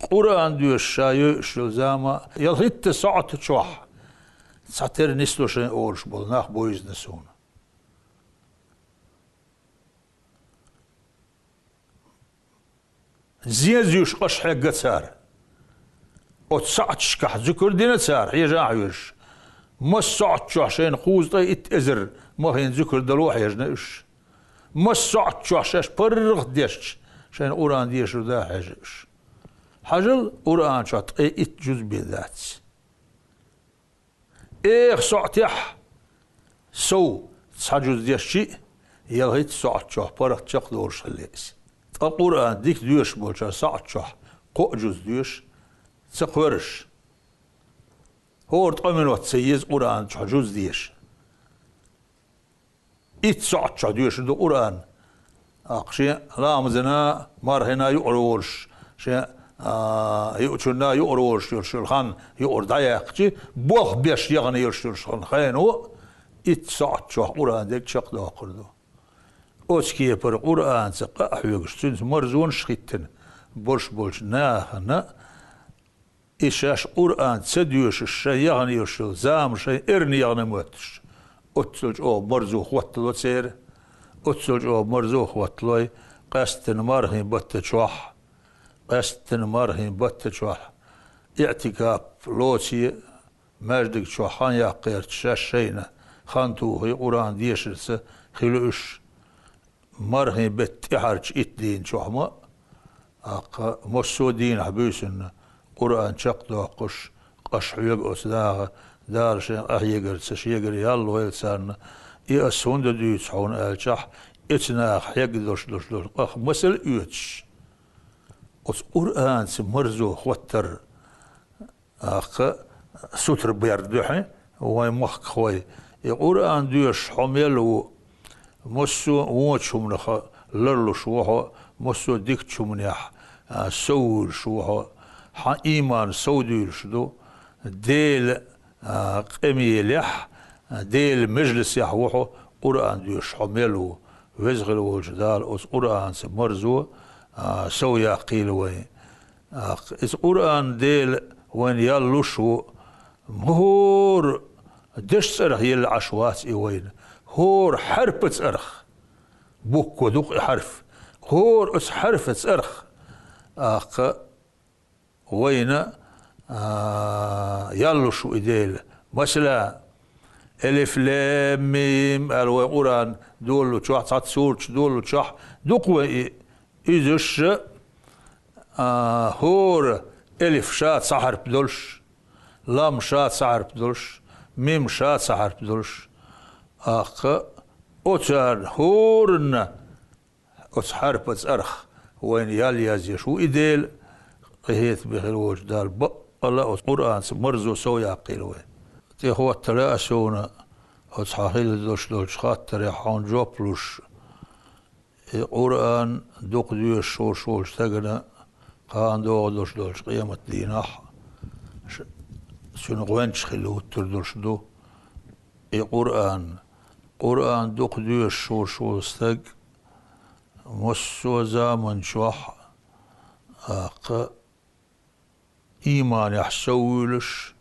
Къуръан доьшуш ша йойуш йолу зама, ялхитта сохьта чохь цхьатерра нисло шайн олуш болу нах бевзина суна. Зен зуьйш къаша хьегна цара. Оцу сохьташкахь зуькар дина цара, хьежа а хьоьжуш. Масса сохьта чохь шайна кхузткъе итт эзар махана зуькар дало хьежна уьш. Масса сохьта чохь шаьш паргӀат дешча, шайна Къуръан дешар да хьежа уьш. Хьажал, Къуръан чохь ткъе итт жуз бен дац. Эха сохьтехь сов цхьа жуз дешча а, ялхитта сохьта чохь паргӀат чекхдолуш хилла иза. Ткъа Къуръан дика доьшуш болчара сохьта чохь кхоъ жуз доьшу ца кхоьруш. ХӀора ткъа минот ца еза Къуръан чохь жуз деша. Итт сохьта чохь доьшур ду Къуръан. Аккха шен ламазана, мархина юкъара волуш, шен, а, юучунна юкъара волуш йолуш йолу хан юкъара дӀаяьккхича, болх беш яхана йолуш йолуш хан хено, итт сохьта чохь Къуръан дерг чекхдоккхур ду. Оцу кепара Къуръанца къа а хьоьгуш, цуьнца марзонаш а хӀиттина, борш болчу нахана, и шаьш Къуръан ца доьшуш, шайн яхана йолуш йолу зама шайн эрна яхана моьттуш, оццул чӀогӀа марзо хӀоттало церан, оццул чӀогӀа марзо хӀотталой, къаьсттина мархийн батта чохь, къаьсттина мархийн батта чохь, иӀтикап лоций, маьждиг чохь хан яккха гӀерташ шаьш шайна, хан тухий Къуръан дешарца хила уьш. Мархийн беттан тӀаьхьарчу итт дийнна чохь ма, аккха массо а дийнахь буьйсанна Къуръан чекхдоккхуш, къаша хьоьгу оцу наха, Дала шайн къахьегарца шегара ял лойла царна, и ас хӀунда дуьйцу хьуна аьлчахь, эца наха хьегна долуш долуш долу къах масал оьцуш, оцу Къуръанца марзо хӀоттар, аккха сутара бер ду хьуна вайн махкахой. И Къуръан доьшуш хьо мел ву, массо а вончу хӀуманах ларлуш ву хьо, массо а дикачу хӀуманехь, а, соввуьйлуш ву хьо, хьан ийман совдуьйлуш ду, Делан, а, къамелехь, а, Делан межлисехь ву хьо, Къуръан доьшуш хьо мел ву. Веза хила волчу Дала оцу Къуръанца марзо, а, сов яккхийла вайн. Ах, иза Къуръан Дела вайна ял луш ву, хӀора дешан цӀарах елла Ӏаш вац и вайна, хӀора хьарпа цӀарах, буква ду-кх и хьарф, хӀора оцу хьарфа цӀарах, аккха, вайна, а, ял луш ву и Дела. Масала, Элиф, Лем, Мим аьлла вай Къуръан долалучохь, цхьацца сурташ долалучохь, ду-кх вай и, иза уьш, а, хӀора элиф ша цхьа хьарп долуш, лам ша цхьа хьарп долуш, мим ша цхьа хьарп долуш, аккха оцарна хӀоранна оцу хьарпа цӀарах вайна ял язъеш ву и Дела, къинхетаме хила волчу Дала баккъалла оцу Къуръанца марзо сов яккхийла вайн. ТӀехӀоттала а суна оцу хьан хила долуш долчу хаттарехь хьуна жоп луш, и Къуръан дукха доьшуш волуш волчу стагана кхана догӀу долуш долчу къематдийнахь ш-, цуьнан гӀоьнча хила хӀуттур долуш ду и Къуръан. Къуръан дукха доьшуш волуш волу стаг массо а заман чохь, аккха, ийманехь соввуьйлуш,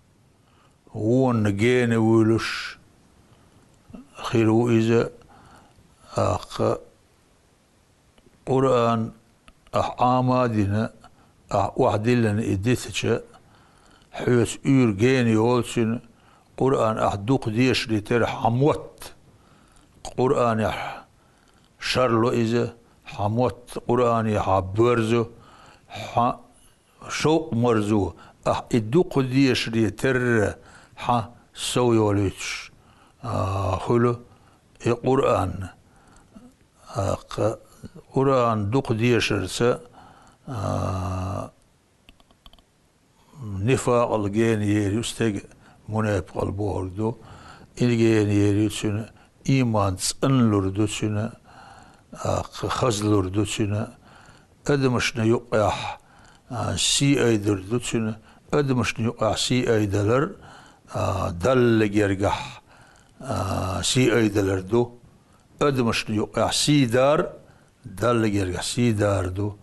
вонна гена вуьйлуш хир ву иза, аккха, Къуръан ахь Ӏама а дина, ахь охьадиллина и дитича, хьоьца уьйр гена йолу цуьнан, Къуръан ахь дукха дешаре терра хьан мотт, Къуръанехь шарло иза, хьан мотт Къуръанехьа боьрзу, хьан шовкъ марзу, ахь и дукха дешаре терра хьан сов йолуьйтуш, а, хуьлу и Къуръан. А, кха-, Къуръан дукха дешарца, а, нифакъал гена ер ю стеган, мунепакъал бохург ду. Иза гена ер ю цуьнан, ийман цӀанлур ду цуьнан, а, кха-, хазлур ду цуьнан, адамашна юкъехь, а, сий айдур ду цуьнан, адамашна юкъехь сий айдалар, а, Далла гергахь, а, сий айдалар ду. Адамашна юкъехь сий дар, Далла гергахь сий дар ду.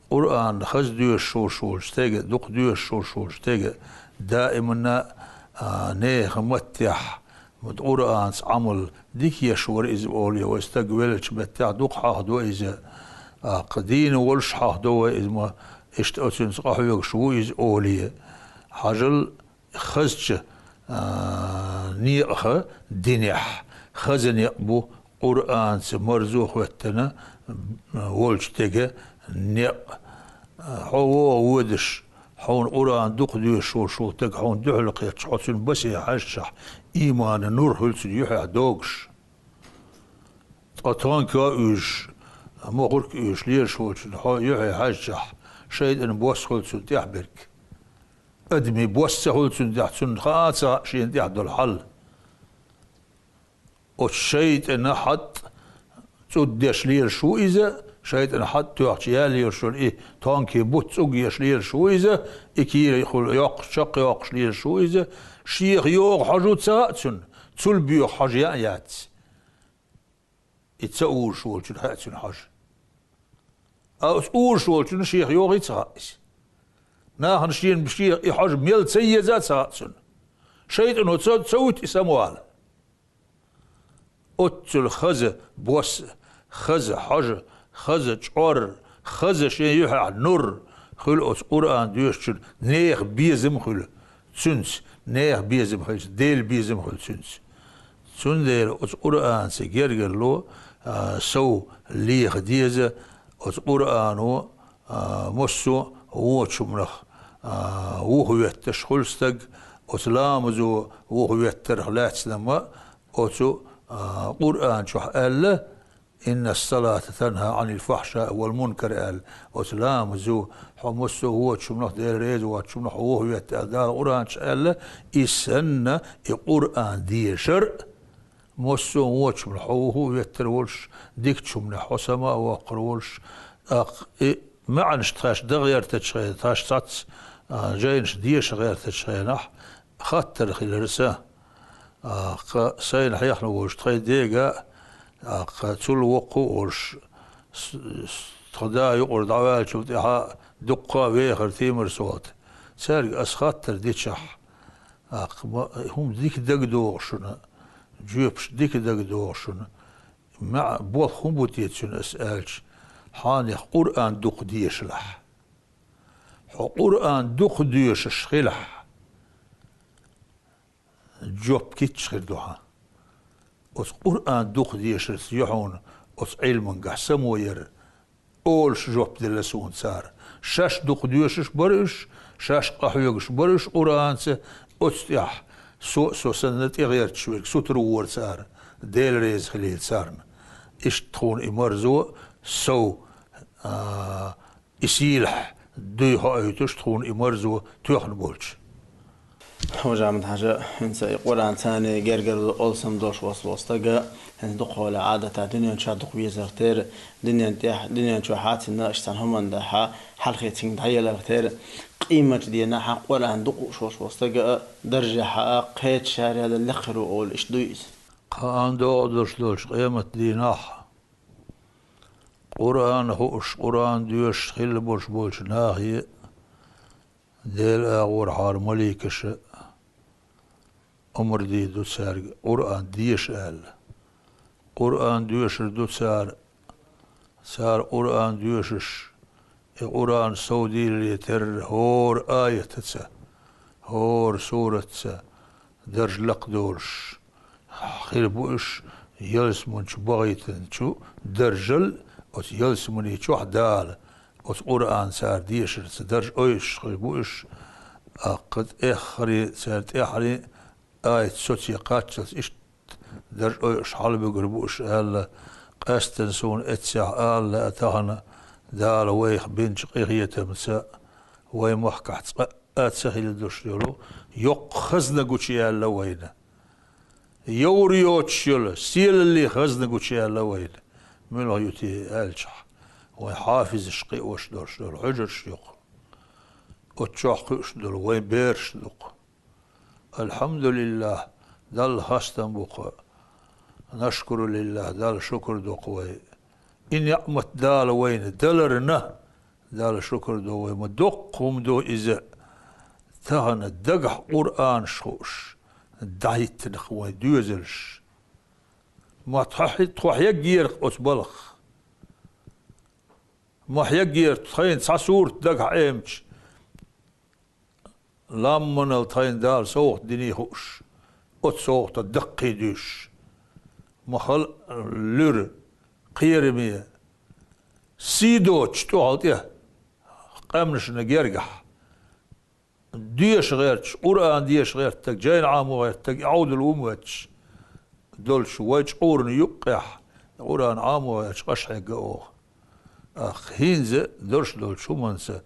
Къуръан хаза доьшуш волуш волчу стеган, дукха доьшуш волуш волчу стеган даиманна, а, нехан маттехь, Къуръанца Ӏамал дика еш вара иза олий, вай стаг веллачу меттехь дукха хьахдо иза. А, кха дийна волуш хьахдо вай иза ма, иштта оцуьнца къахьоьгуш ву иза олий. Хьажал, хазачу, а, некъаха динехь, хаза некъ бу Къуръанца марзо хӀоьттина волчу стеган некъ. Хьо вогӀу водуш, хьуна Къуръан дукха доьшуш волу стаг хьуна дуьхьал кхетча, хьо цуьнан басе хьаьжчахь, ийманан нур хуьлу цуьнан юьхьехь догуш. Ткъа тонко а уьйжуш, мохург а уьйжуш лелаш волчун хьо юьхье хьаьжчахь, шайтӀан бос хуьлу цунна тӀехь берг. Адамийн бос ца хуьлу цунна тӀехь, цунна хаа а ца хаьа шена тӀехь долу хьал. Оцу шайтӀана хьатӀ цӀуд деш лелаш ву иза, шайтӀана хьатӀ тоьхча яьлла йолуш йолу и тонкий бутт цӀуг еш лелаш ву иза, и кийрахула йоккхуш, чекхйоккхуш лелаш ву иза, шеха йогӀу хьожа ца хаьа цунна, цул боьха хьожа яа а яц. И ца узуш волчун хаьа цуьнан хьожа. А оцу узуш волчунна шеха йогӀий ца хаьа иза. Нахана шена шеха и хьожа мел ца еза а ца хаьа цунна. ШайтӀано ца, ца вуьту и самавала. Оццул хаза бос, хаза хьожа, хаза чкъор, хаза шен юьхьехь нур хуьлу оцу Къуръан доьшучун, нехан безам хуьлу цуьнца, нехан безам хилча, Делан безам хуьлу цуьнца. Цундела оцу Къуръанца гергарло, а, сов леха деза, оцу Къуръано, а, массо а вочу хӀуманах, а, вухаветташ хуьлу стаг, оцу ламазо вухаветтарх лаьцна ма, оцу, а, Къуръан чохь аьлла: «Инна ас-салата танхьа Ӏанил фахьшаи вал мункар», – аьлла. Оцу ламазо хьо массо а вочу хӀуманах, Дела реза воцчу хӀуманах хьо вухаветта аьлла, Дала Къуръан чохь аьлла, и санна, и Къуръан дешар а, массо а вочу хӀуманах хьо вухаветтар волуш, дикачу хӀуманех хьо сама а воккхур волуш, тӀаккха и маьӀнаш тхаьш дан гӀертачу хенахь, тхаьш цхьацца, а, жайнаш деша гӀертачу хенахь, хаттар хилира сан. А, кха, сайна хьехна волуш тхайн дега а, а, кха, цул воккха а волуш, с-, с-, тхан да юкъара дӀаваьллачул тӀаьхьа дуккха а вехар тиймар сохьта. Цаьрга ас хаттар дичахь, а, кха, ма, хӀума дика дагадогӀу шуна, жоьпаш дика дагадогӀу шуна. МаьӀ-, болх хӀун бу те цуьнан ас аьлча, хьанех Къуръан дукха дешалахь. Хьо Къуръан дукха доьшуш хилахь, жоп кийча хир ду хьан. Оцу Къуръан дукха дешарца ю хьуна оцу Ӏилмангахь само яр, олуш жоп делла суна цара. Шаьш дукха доьшуш бара уьш, шаьш къахьоьгуш бара уьш Къуръанца, оцу тӀехь со а со санна тӀегӀерташ верг сутара вора цара, Дела реза хилийла царна. Иштта тхуна и марзо сов, а, и сийлахь дуй хоуьйтуш тхуна и марзо тоьхна болчу. Хьажа Ахьмад-Хьаьжа, хӀинца и Къуръан царний гергарло алсам долуш волу стага, хӀинца дукхахьолахь Ӏадатехь дуьнен чохь дукха везар тера, дуьнен тӀехь, дуьнен чохь хьацина аша цхьана хӀуманна тӀехь хьалхе цуьнга дӀаелар тера, къематчу дийнахь Къуръан дукха лууш волуш волу стага а, даржехь а кхечу шарахь лекха хир ву олуш дуй иза? Кхаан догӀу долуш долчу къематан дийнахь Къуръан хууш, Къуръан доьшуш хилла болуш болчу нахе а, Делан агӀорхьара маликаша а омра дийр ду цаьрга Къуръан деша аьлла. Къуръан доьшур ду цара, цара Къуръан доьшуш, и Къуръан совдийлале терра хӀора аятаца, хӀора суратца дарж лакхадолуш хир бу уьш, ялсаманчу бахийтинчу даржал, оцу ялсамани чохь Дала оцу Къуръан цара дешарца дарж ойуш хир бу уьш, аккха тӀеххьаре, цара тӀаьххьаре аят соций кхаччалц иштта дарж ойуш хьалабуьгур бу уьш аьлла, къаьсттина суна эццехь ала лаьа тахана, Дала вайх бинчу къинхетамца вай махкахь цкъа а ца хилла долуш йолу йоккха хазна гучуяьлла вайна. Йовр йоцуш йолу сийлаллин хазна гучуяьлла вайна. Муьлха ю те аьлчахь, вайн хьафизаш кхиош долуш долу хьуьжарш ю-кх. Оцу чохь кхуьуш долу вайн бераш ду-кх. Алхьамдулиллахь, Далла хастам бу-кх. Нашкурулиллахь, Далла шукур ду-кх вай. И неӀмат Дала вайна даларна, Далла шукур ду вай, ма доккха хӀума ду иза. Тахана дагахь Къуръанаш хууш, дӀахӀиттина-кх вайн доьзалш. Ма тхо хьи-, тхо хьеггера-кх оцу балхах. Ма хьеггера тхайна цхьа сурат дагахь Ӏемча, ламманал тхайна Дала совгӀат диний хууш, оцу совгӀатах даккхий дуьйш. Ма хала луьра, кхераме, сий доцуш тӀехула тӀе къаьмнашна гергахь. Деша гӀерташ, Къуръан деша гӀертаг, жайна Ӏамо гӀертаг, и Ӏовдал ву моьттуш долчу вай чкъурна юккъехь, Къуръан Ӏамо гӀерташ къаша хьегна оха. Ах, хӀинца дорш долчу хӀуманца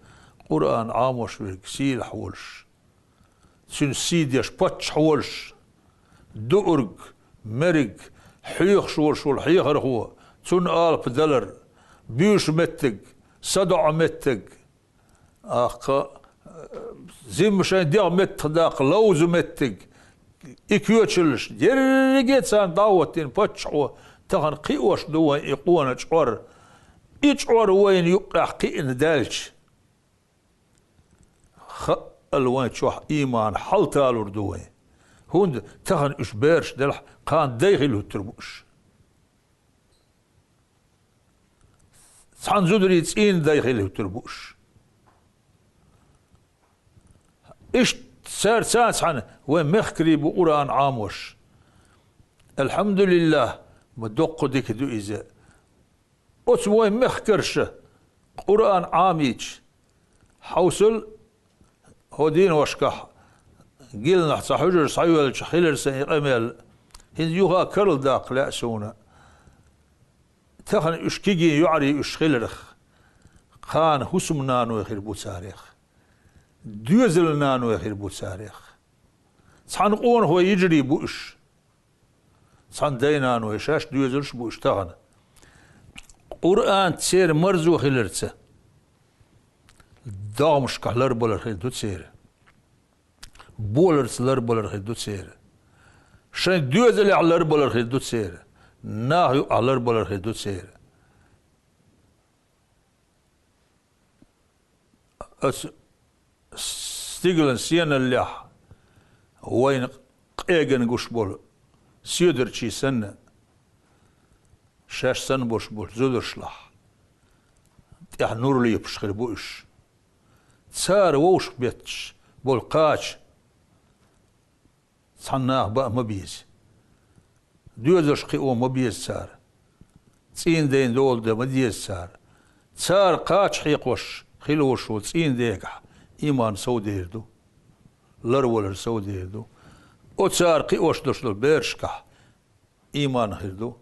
Къуръан Ӏамош верг сийлахь волуш, цуьнан сий деш паччахь волуш, дуург, мерг, хьоьхуш волуш волу хьехархо, цунна алапа далар, буьйшу меттиг, садоӀу меттиг, аккха, зимма шайн дегӀ меттахдаккха ловза меттиг, и коьчаллаш, дерриге а царна дӀахӀоттийна паччахьо тахана кхиош ду вайн и къона чкъор. И чкъор вайна юккъехь кхиъна даьлча, хаъал вайн чохь ийман хьалаталур ду вайн. ХӀунда тахана уьш бераш делахь, кхана дай хилла хӀуттур бу уьш. Цхьана зударий цӀийнан дай хилла хӀуттур бу уьш. Иштта цаьрца цхьаьна вайн мехкарий бу Къуръан Ӏамош. Алхьамдулиллахь, ма доккха дика ду иза. Оцу вайн мехкарша Къуръан Ӏамийча, хьовсал, хӀо дийношкахь гилнахь цхьа хьуьжар схьайоьллачу хилира сайн и къамел, хӀинца юха карладаккха лаьа суна. Тахана уьш кегий йоӀарий уьш хиларх, кхана хӀусамнаной хир бу царех, доьзалнаной хир бу царех. Цхьана къонахой йижарий бу уьш. Цхьана дай-наной шаьш доьзалш бу уьш тахана. Къуръан церан марзо хиларца, догӀмашкахь ларбалар хир ду церан. Боларца ларбалар хир ду церан. Шайн доьзалехь ларбалар хир ду церан. Нах юкъахь ларбалар хир ду церан. Ас стигалан сеналлехь вайна къеган гуш болу соьдарчий санна, шаьш санна болуш болчу зударшлахь тӀехь нур лепаш хир бу уьш. Цара вовшах бетташ болу кхача цхьана наха баа ма беза. Доьзалш кхио ма беза цара. ЦӀийнан дайна дола дан ма деза цара. Цара кхача хьекхош хила волуш волу цӀийнан дегахь, ийман совдер ду. Ларвалар совдер ду. Оцара кхиош долуш долу берашкахь ийман хир ду.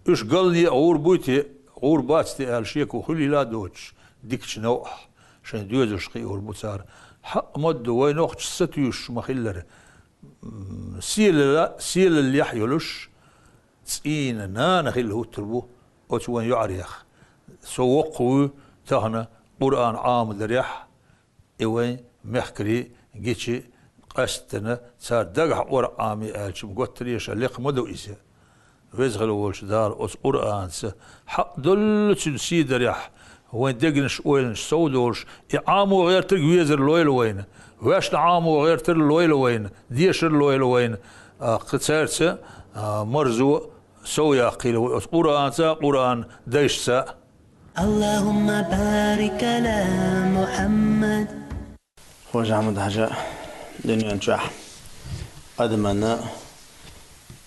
Уьш галне а гӀур буй те, гӀур бац те аьлла шеко хуьлийла а доцуш, дикачу новкъахь шайн доьзалш кхиор бу цара. Хьаъ ма ду, вай нохчаш сатуьйсуш ма-хиллара, м, сийлала-, сийлаллехь йолуш, цӀийнан нана хилла хӀуттур бу оцу вайн йоӀарех. Со воккха вуй тахана Къуръан Ӏамадарехь, и вайн мехкарий гичи къаьсттина, цара дагахь ор Ӏамий аьлча-м, готтареша лекха ма ду иза. Веза хила волчу Дала оцу Къуръанца хьакъ доллу цуьнан сий дарехь, вайн дегнаш, ойланаш совдолуш, и Ӏамо гӀертарг везар лойла вайна, ваьшна Ӏамо гӀертар лойла вайна, дешар лойла вайна, а, кхин цаьрца, а, марзо сов яккхийла вай оцу Къуръанца, Къуръан дайшца. اللهم بارك على محمد. Хож-Ахьмад-Хьаьжа, дуьнен чохь адамна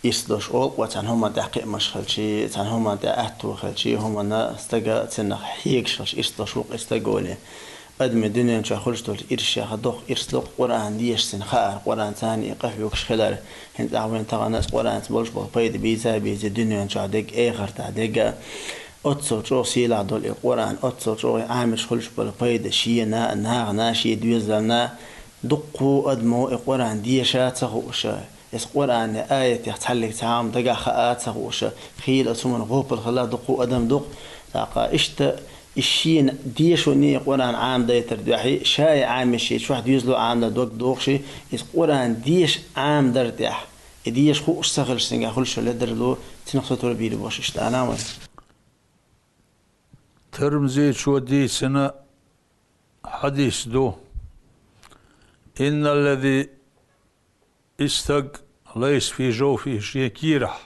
Ирс долуш олу-кх цхьана хӀуманна тӀехь кхиамаш хилчий, цхьана хӀуманна тӀехь аьтту хилчий, хӀуманна стага цунах хьегаш хилча, ирс долуш ву-кх и стаг олий. Адамийн дуьнен чохь хуьлуш долчу ирсех доккха ирс ду-кх Къуръан дешаш цунна хаар, Къуръанца и къахьоьгуш хилар. ХӀинца ахь вайн тахана аса Къуръанца болуш болу пайда бийца а бийций, дуьнен чохь дерг а, эхартахь дерг а. Оццул чӀогӀа сийлахь долу и Къуръан, оццул чӀогӀа Ӏамийча хуьлуш болу пайда шена а, нахана а, шен доьзална а. Дуккха а адамо и Къуръан деша а ца хууш, иза Къуръанан аятех цхьаллиг цхьа хӀума дагахь хаа а ца хууш, хийла оцу хӀуманна гӀопал хилла дуккха а адам ду-кх. ТӀаккха иштта и шена дешоне и Къуръан Ӏамадайтар дуьхьа, ша и Ӏамийча чохь доьзало Ӏамадан дог дохуш, иза Къуръан деша Ӏамадар тӀехь, и деша хууш ца хилча, цуьнгахь хуьлуш йолу ледарло, цунах сатур бийр бу аша, иштта аьлла вай. Тирмизичо дийцина хьадис ду: «Инналлази», и стаг, «лайса фи жовфихи», шен кийрахь,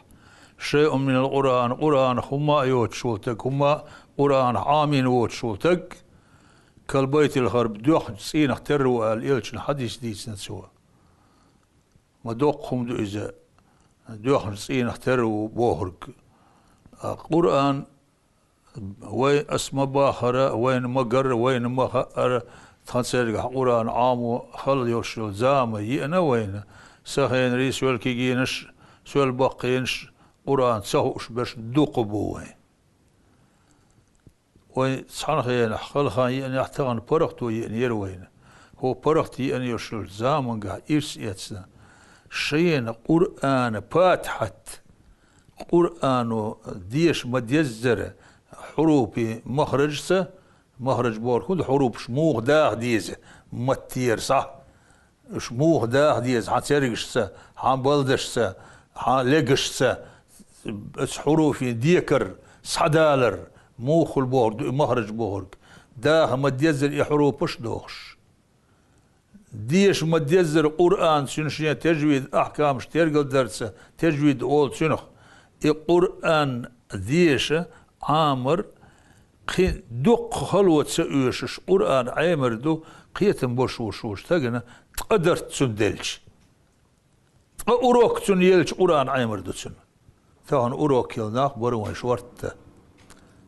«шайъун минал Къуръан», Къуръанах хӀумма а йоцуш волу стаг, хӀумма а Къуръанах Ӏамийна воцуш волу стаг, «кал байтил харб», доьхначу цӀийнах терра ву аьлла, элчано хьадис дийцина цо. Ма доккха хӀума ду иза, доьхначу цӀийнах терра ву бохург. А Къуръан вай, ас ма бахара, вайна ма гарра, вайна ма хаъара, тхан цергахь Къуръан Ӏамо хала йолуш йолу зама еана вайна, сан хенарий, соьл кегийнаш, соьл баккхийнаш Къуръан ца хууш берш дукха бу вайн. Вайн цхьана хенахь хала хан еанехь, тахана паргӀато еанера вайна. ХӀокху паргӀат еана йолуш йолчу замангахь ирс эцна, шена Къуръана патихьат, Къуръано деша ма-деззара, хьурупийн махражца, махраж бохург хӀун ду, хьурупаш муха даха деза, маттера схьа, уьш муха даха деза хьан цергашца, хьан балдашца, хьан легашца, оцу хьуруфийн декар, схьадалар, муха хуьлу бохург ду и махраж бохург. Даха ма-деззара и хьурупаш а дохуш. Деша ма-деззара Къуръан, цуьнан шен тажвид ахькамаш тергалдарца, тажвид олу цуьнах. И Къуръан деша Ӏамар кхин дуккха хало ца оьшуш, Къуръан Ӏемар ду, кхетам болуш волчу стагана ткъа дарт цунна делча. Ткъа урок цунна елча, Къуръан Ӏемар ду цунна. Тахана урок йолу нах бара вайн шортта.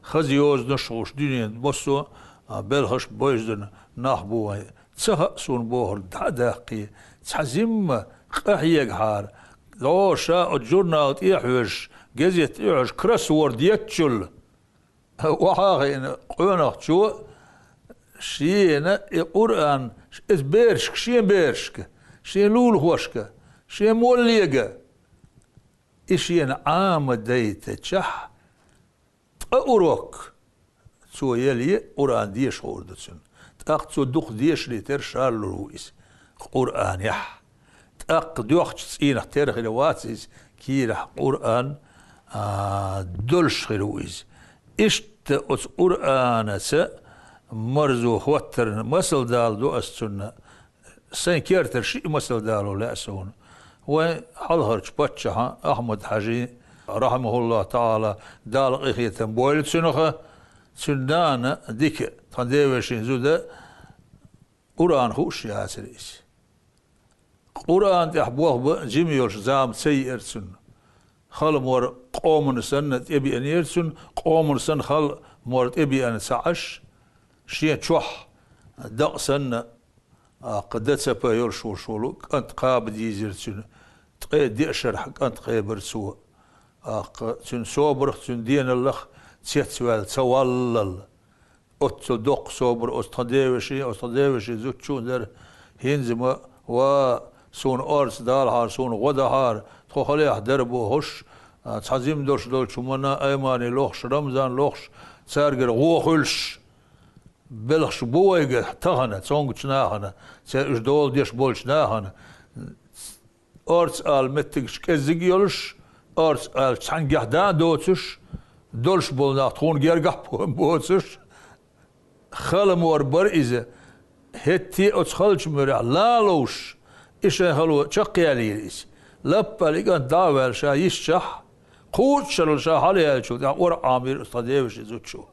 Хаза йозанаш а хууш, дуьненан массо а белхаш а бевзина нах бу вайн. Ца хаьа суна бохург дӀа а даккхий, цхьа зимма къахьегахьара, дӀо ша оцу журнал тӀе а хьоьжуш, газет тӀе а хьоьжуш, кроссворд еттачул, охьа а хиъна къонахчо шена и Къуръан, иза берашка, шен берашка, шен лулахошка, шен моллега, и шена Ӏамадайтачохь, ткъа урок цо еле, Къуръан деша хуур ду цунна. ТӀаккха цо дукха дешале терра шарлур ву иза Къуръанехь. ТӀаккха доьхначу цӀийнах терра хир вац иза, кийрахь Къуръан, а, долуш хир ву иза. Иштта оцу Къуръанаца марзо хӀоттарна масал даладо ас цунна. Сайн кертара шиъ масал дало лаьа суна. Вайн хьалхарчу паччахьан Ахьмад-Хьажин, рахьимахуллахӀу таӀала, Дала къинхетам бойла цуьнах, цуьнан нана дика, тхан девешин зуда, Къуръан хууш яцара иза. Къуръан тӀехь болх бан жима йолуш зама ца еара цунна. Хала мор къомана санна тӀебеанера цунна, къомана санна хала мор тӀебеана ца Ӏаш, шен чохь дакъа санна, аккха дан ца па йолуш волуш волу кӀант кхаба дийзира цуьнан. Ткъе деа шарахь кӀант кхебира цо. Аккха цуьнан собарх, цуьнан деналлах цецваьлла ца валлал. Оццул доккха собар оцу тхан девешин, оцу тхан девешин зудчун дара. ХӀинца ма, ва, суна орца далахьара, суна гӀо дахьара, тхо халехь дара бохуш, а, цхьа зима долуш долчу хӀуманна Аймани лохуш, Рамзан лохуш, цаьргара гӀо хуьлуш. Белхаш бу вайга тахана, цомгучу нахана, церан уьш дола деш болчу нахана. Орца ала меттигаш кӀеззиг а йолуш, орца ала цхьаьнгахь дан а доцуш, долуш болу нах тхуна гергахь а боцуш, хала мор бара иза. ХӀетте а оцу халчу муьрехь лан ловш, и шайн хало чекхъялийра иза. Лаппал и кӀант дӀа а ваьлла ша йисчахь, кхузткъа шарал ша хьалаяьллачул тӀаьхьа ора Ӏамийра оцу тхан девешин зудчо.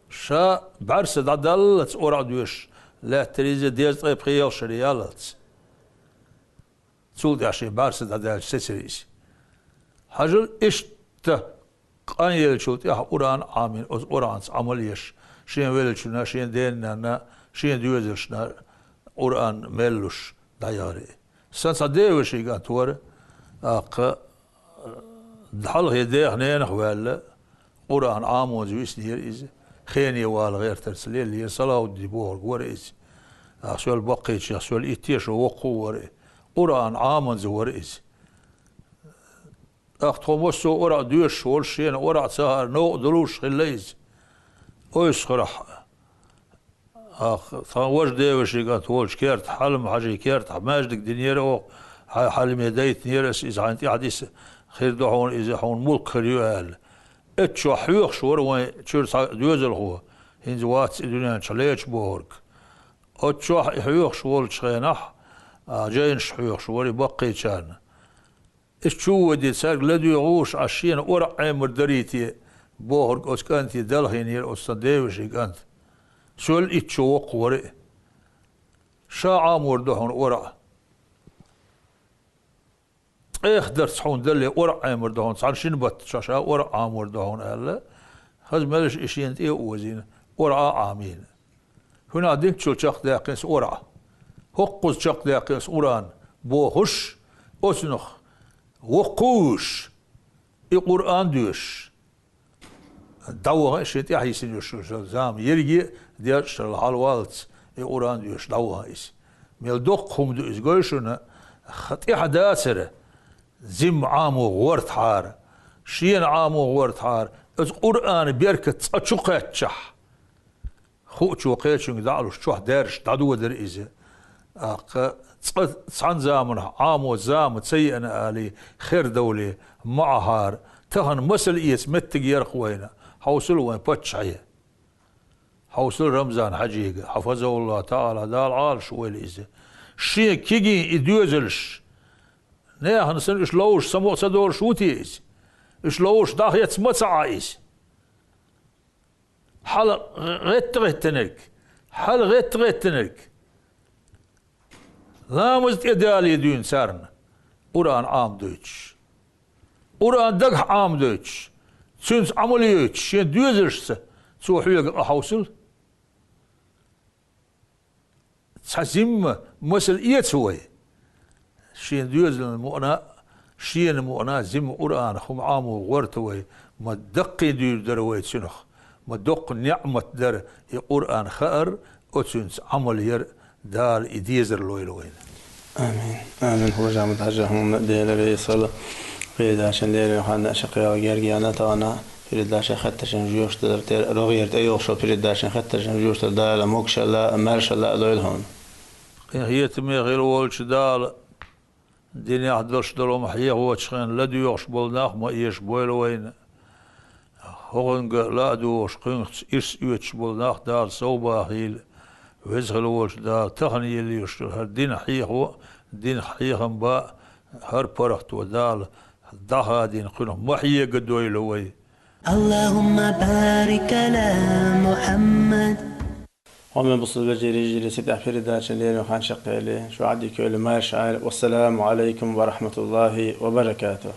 Ша бӀаьрса дӀадаллалц ора а доьшуш, лаьттара иза дезткъе пхи ялх шаре яллалц. цул тӀаьхьа шен бӀаьрса дӀадаьлча сецира иза. Хьажал, иштта къан еллачул тӀаьхьа Къуръан Ӏамийна, оцу Къуръанца Ӏамал еш, шен веллачунна, шен ден-нанна, шен доьзалшна Къуръан мел луш дӀаяхара. Сан цхьа девешин кӀант вара, тӀаккха хьалхе дех-ненах ваьлла, Къуръан Ӏамонза виснера иза, хене вала гӀертарца леллера, Салахудди бохург вара иза. ТӀаккха сол баккхийчех, сол итте шо воккхо вара и. Къуръан Ӏамонза вара иза. ТӀаккха тхо массо а ораӀ доьшуш волуш, шена ораӀ ца хаар новкъа долуш хилла иза. Ойсхарахь, тхан важа девешин кӀант волчу кертахь, Хьалим-Хьажин кертахь, маьждиг динера оха, хьан Хьалиме дайтинера ас иза, хьайна тӀаьхьа диса хир ду хьуна иза, хьуна мулк хир ю аьлла. Эццахь хьоьхуш вара вайн чуьра цхьа доьзалхо, хӀинца вац и дуьнен чу, лечу бохург. Оццахь и хьоьхуш волчу хенахь, а, жайнаш хьоьхуш вара и баккхийчарна. Иза чу а воьдий, цаьрга ладоьгӀуш, Ӏа шена ораӀ Ӏемар дарий те бохург оцу кӀанте далхийнера оцу сан девешин кӀанта. Сол итт шо воккхо вара и. Ша Ӏамор ду хьуна ораӀ. Цкъа-кх дарца хьуна дале, ораӀ Ӏемар ду хьуна, цхьана шина баттахь ша ораӀ Ӏамор ду хьуна аьлла, хаза меллаша и шена тӀе а озийна, ораӀ а Ӏамийна. ХӀунда динчул чекхдаьккхина ас ораӀ? ХӀоккхуза чекхдаьккхина ас Къуръан бохуш, оцунах воккхуш, и Къуръан доьшуш. ДӀаваха шен тӀаьхьа йисина йолуш йолу зама ерриге а дезачул хьалаваллалц и Къуръан доьшуш дӀаваха иза. Мел доккха хӀума ду иза, гой шуна, ха-, тӀаьхьа дацара, зимма Ӏамо гӀортахьара, шена Ӏамо гӀортахьара, оцу Къуръанан беркат цкъа чу кхаьччахь. Хуучо кхечуьнга дӀа а луш, чохь даьржаш дӀадодара иза. ТӀаккха цкъа цхьана заманахь Ӏамо зама ца еана алий, хер довлий, ма Ӏахьара. Тахана масал эца меттиг яра-кх вайна. Хьовсал вайн паччахье. Хьовсал Рамзан-Хьаьжига, хьафазахӀуллахӀу таӀала, Дала Ӏалашвойла иза. Шен кегий и доьзалш, нехана санна уьш ловзуш самукъа ца долуш ву те иза? Уьш ловзуш дӀахеца ма ца Ӏа иза? Хьала гӀетта-гӀеттинарг, хьала гӀетта-гӀеттинарг. Ламаз тӀедале дуьйна царна, Къуръан Ӏамадойтуш. Къуръан дагахь Ӏамадойтуш, цуьнца Ӏамал йойтуш, шен доьзалшца цо хьоьга къахьовсал. Цхьа зимма масал эца вай. Шен доьзална мукъана а, шена мукъана а зимма Къуръанах хӀума Ӏамо гӀорта вай. Ма даккхий дуьйр дара вай цуьнах. Ма доккха неӀмат дара и Къуръан хаар, оцуьнца Ӏамал яр, Дала и дезар лойла вайна. Амин. Амин. Хьужа Ахьмад-Хьаьжа, хьуна Дела реза хуьлда. Передачан леррина хан аша кхел герга яьлла тахана. Передачан хаттаршна жоьпаш дала тера рогӀера тӀейогӀуш йолу передачан хаттаршна жоьпаш дала Дала могашалла а, маьршалла а лойла хьуна. Къинхетаме хила волчу Дала динехь долуш долу хӀума хьехочу хенахь ладоьгӀуш болу нах ма эшабойла вайна. ХӀокхуьнга ла а догӀуш, кхуьнгахь ирс оьцуш болу нах Дала совбахийла. Веза хила волчу Дала тахана йиллеш йолу хӀара дин хьехо а, динах хьехам бан а, хӀара паргӀато Дала дӀахадийна кхуьнах ма хьегадойла вай. اللهم بارك على محمد. Хьоме бусалба вежарий, йижарий, цу тӀехь передачан леррина хан чекхъели, шу Ӏадика йойла, маьрша Ӏайла. والسلام عليكم ورحمة الله وبركاته.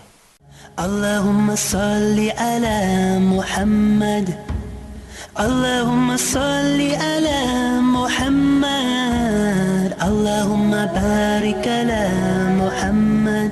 اللهم صل على محمد. اللهم صل على محمد. اللهم بارك على محمد.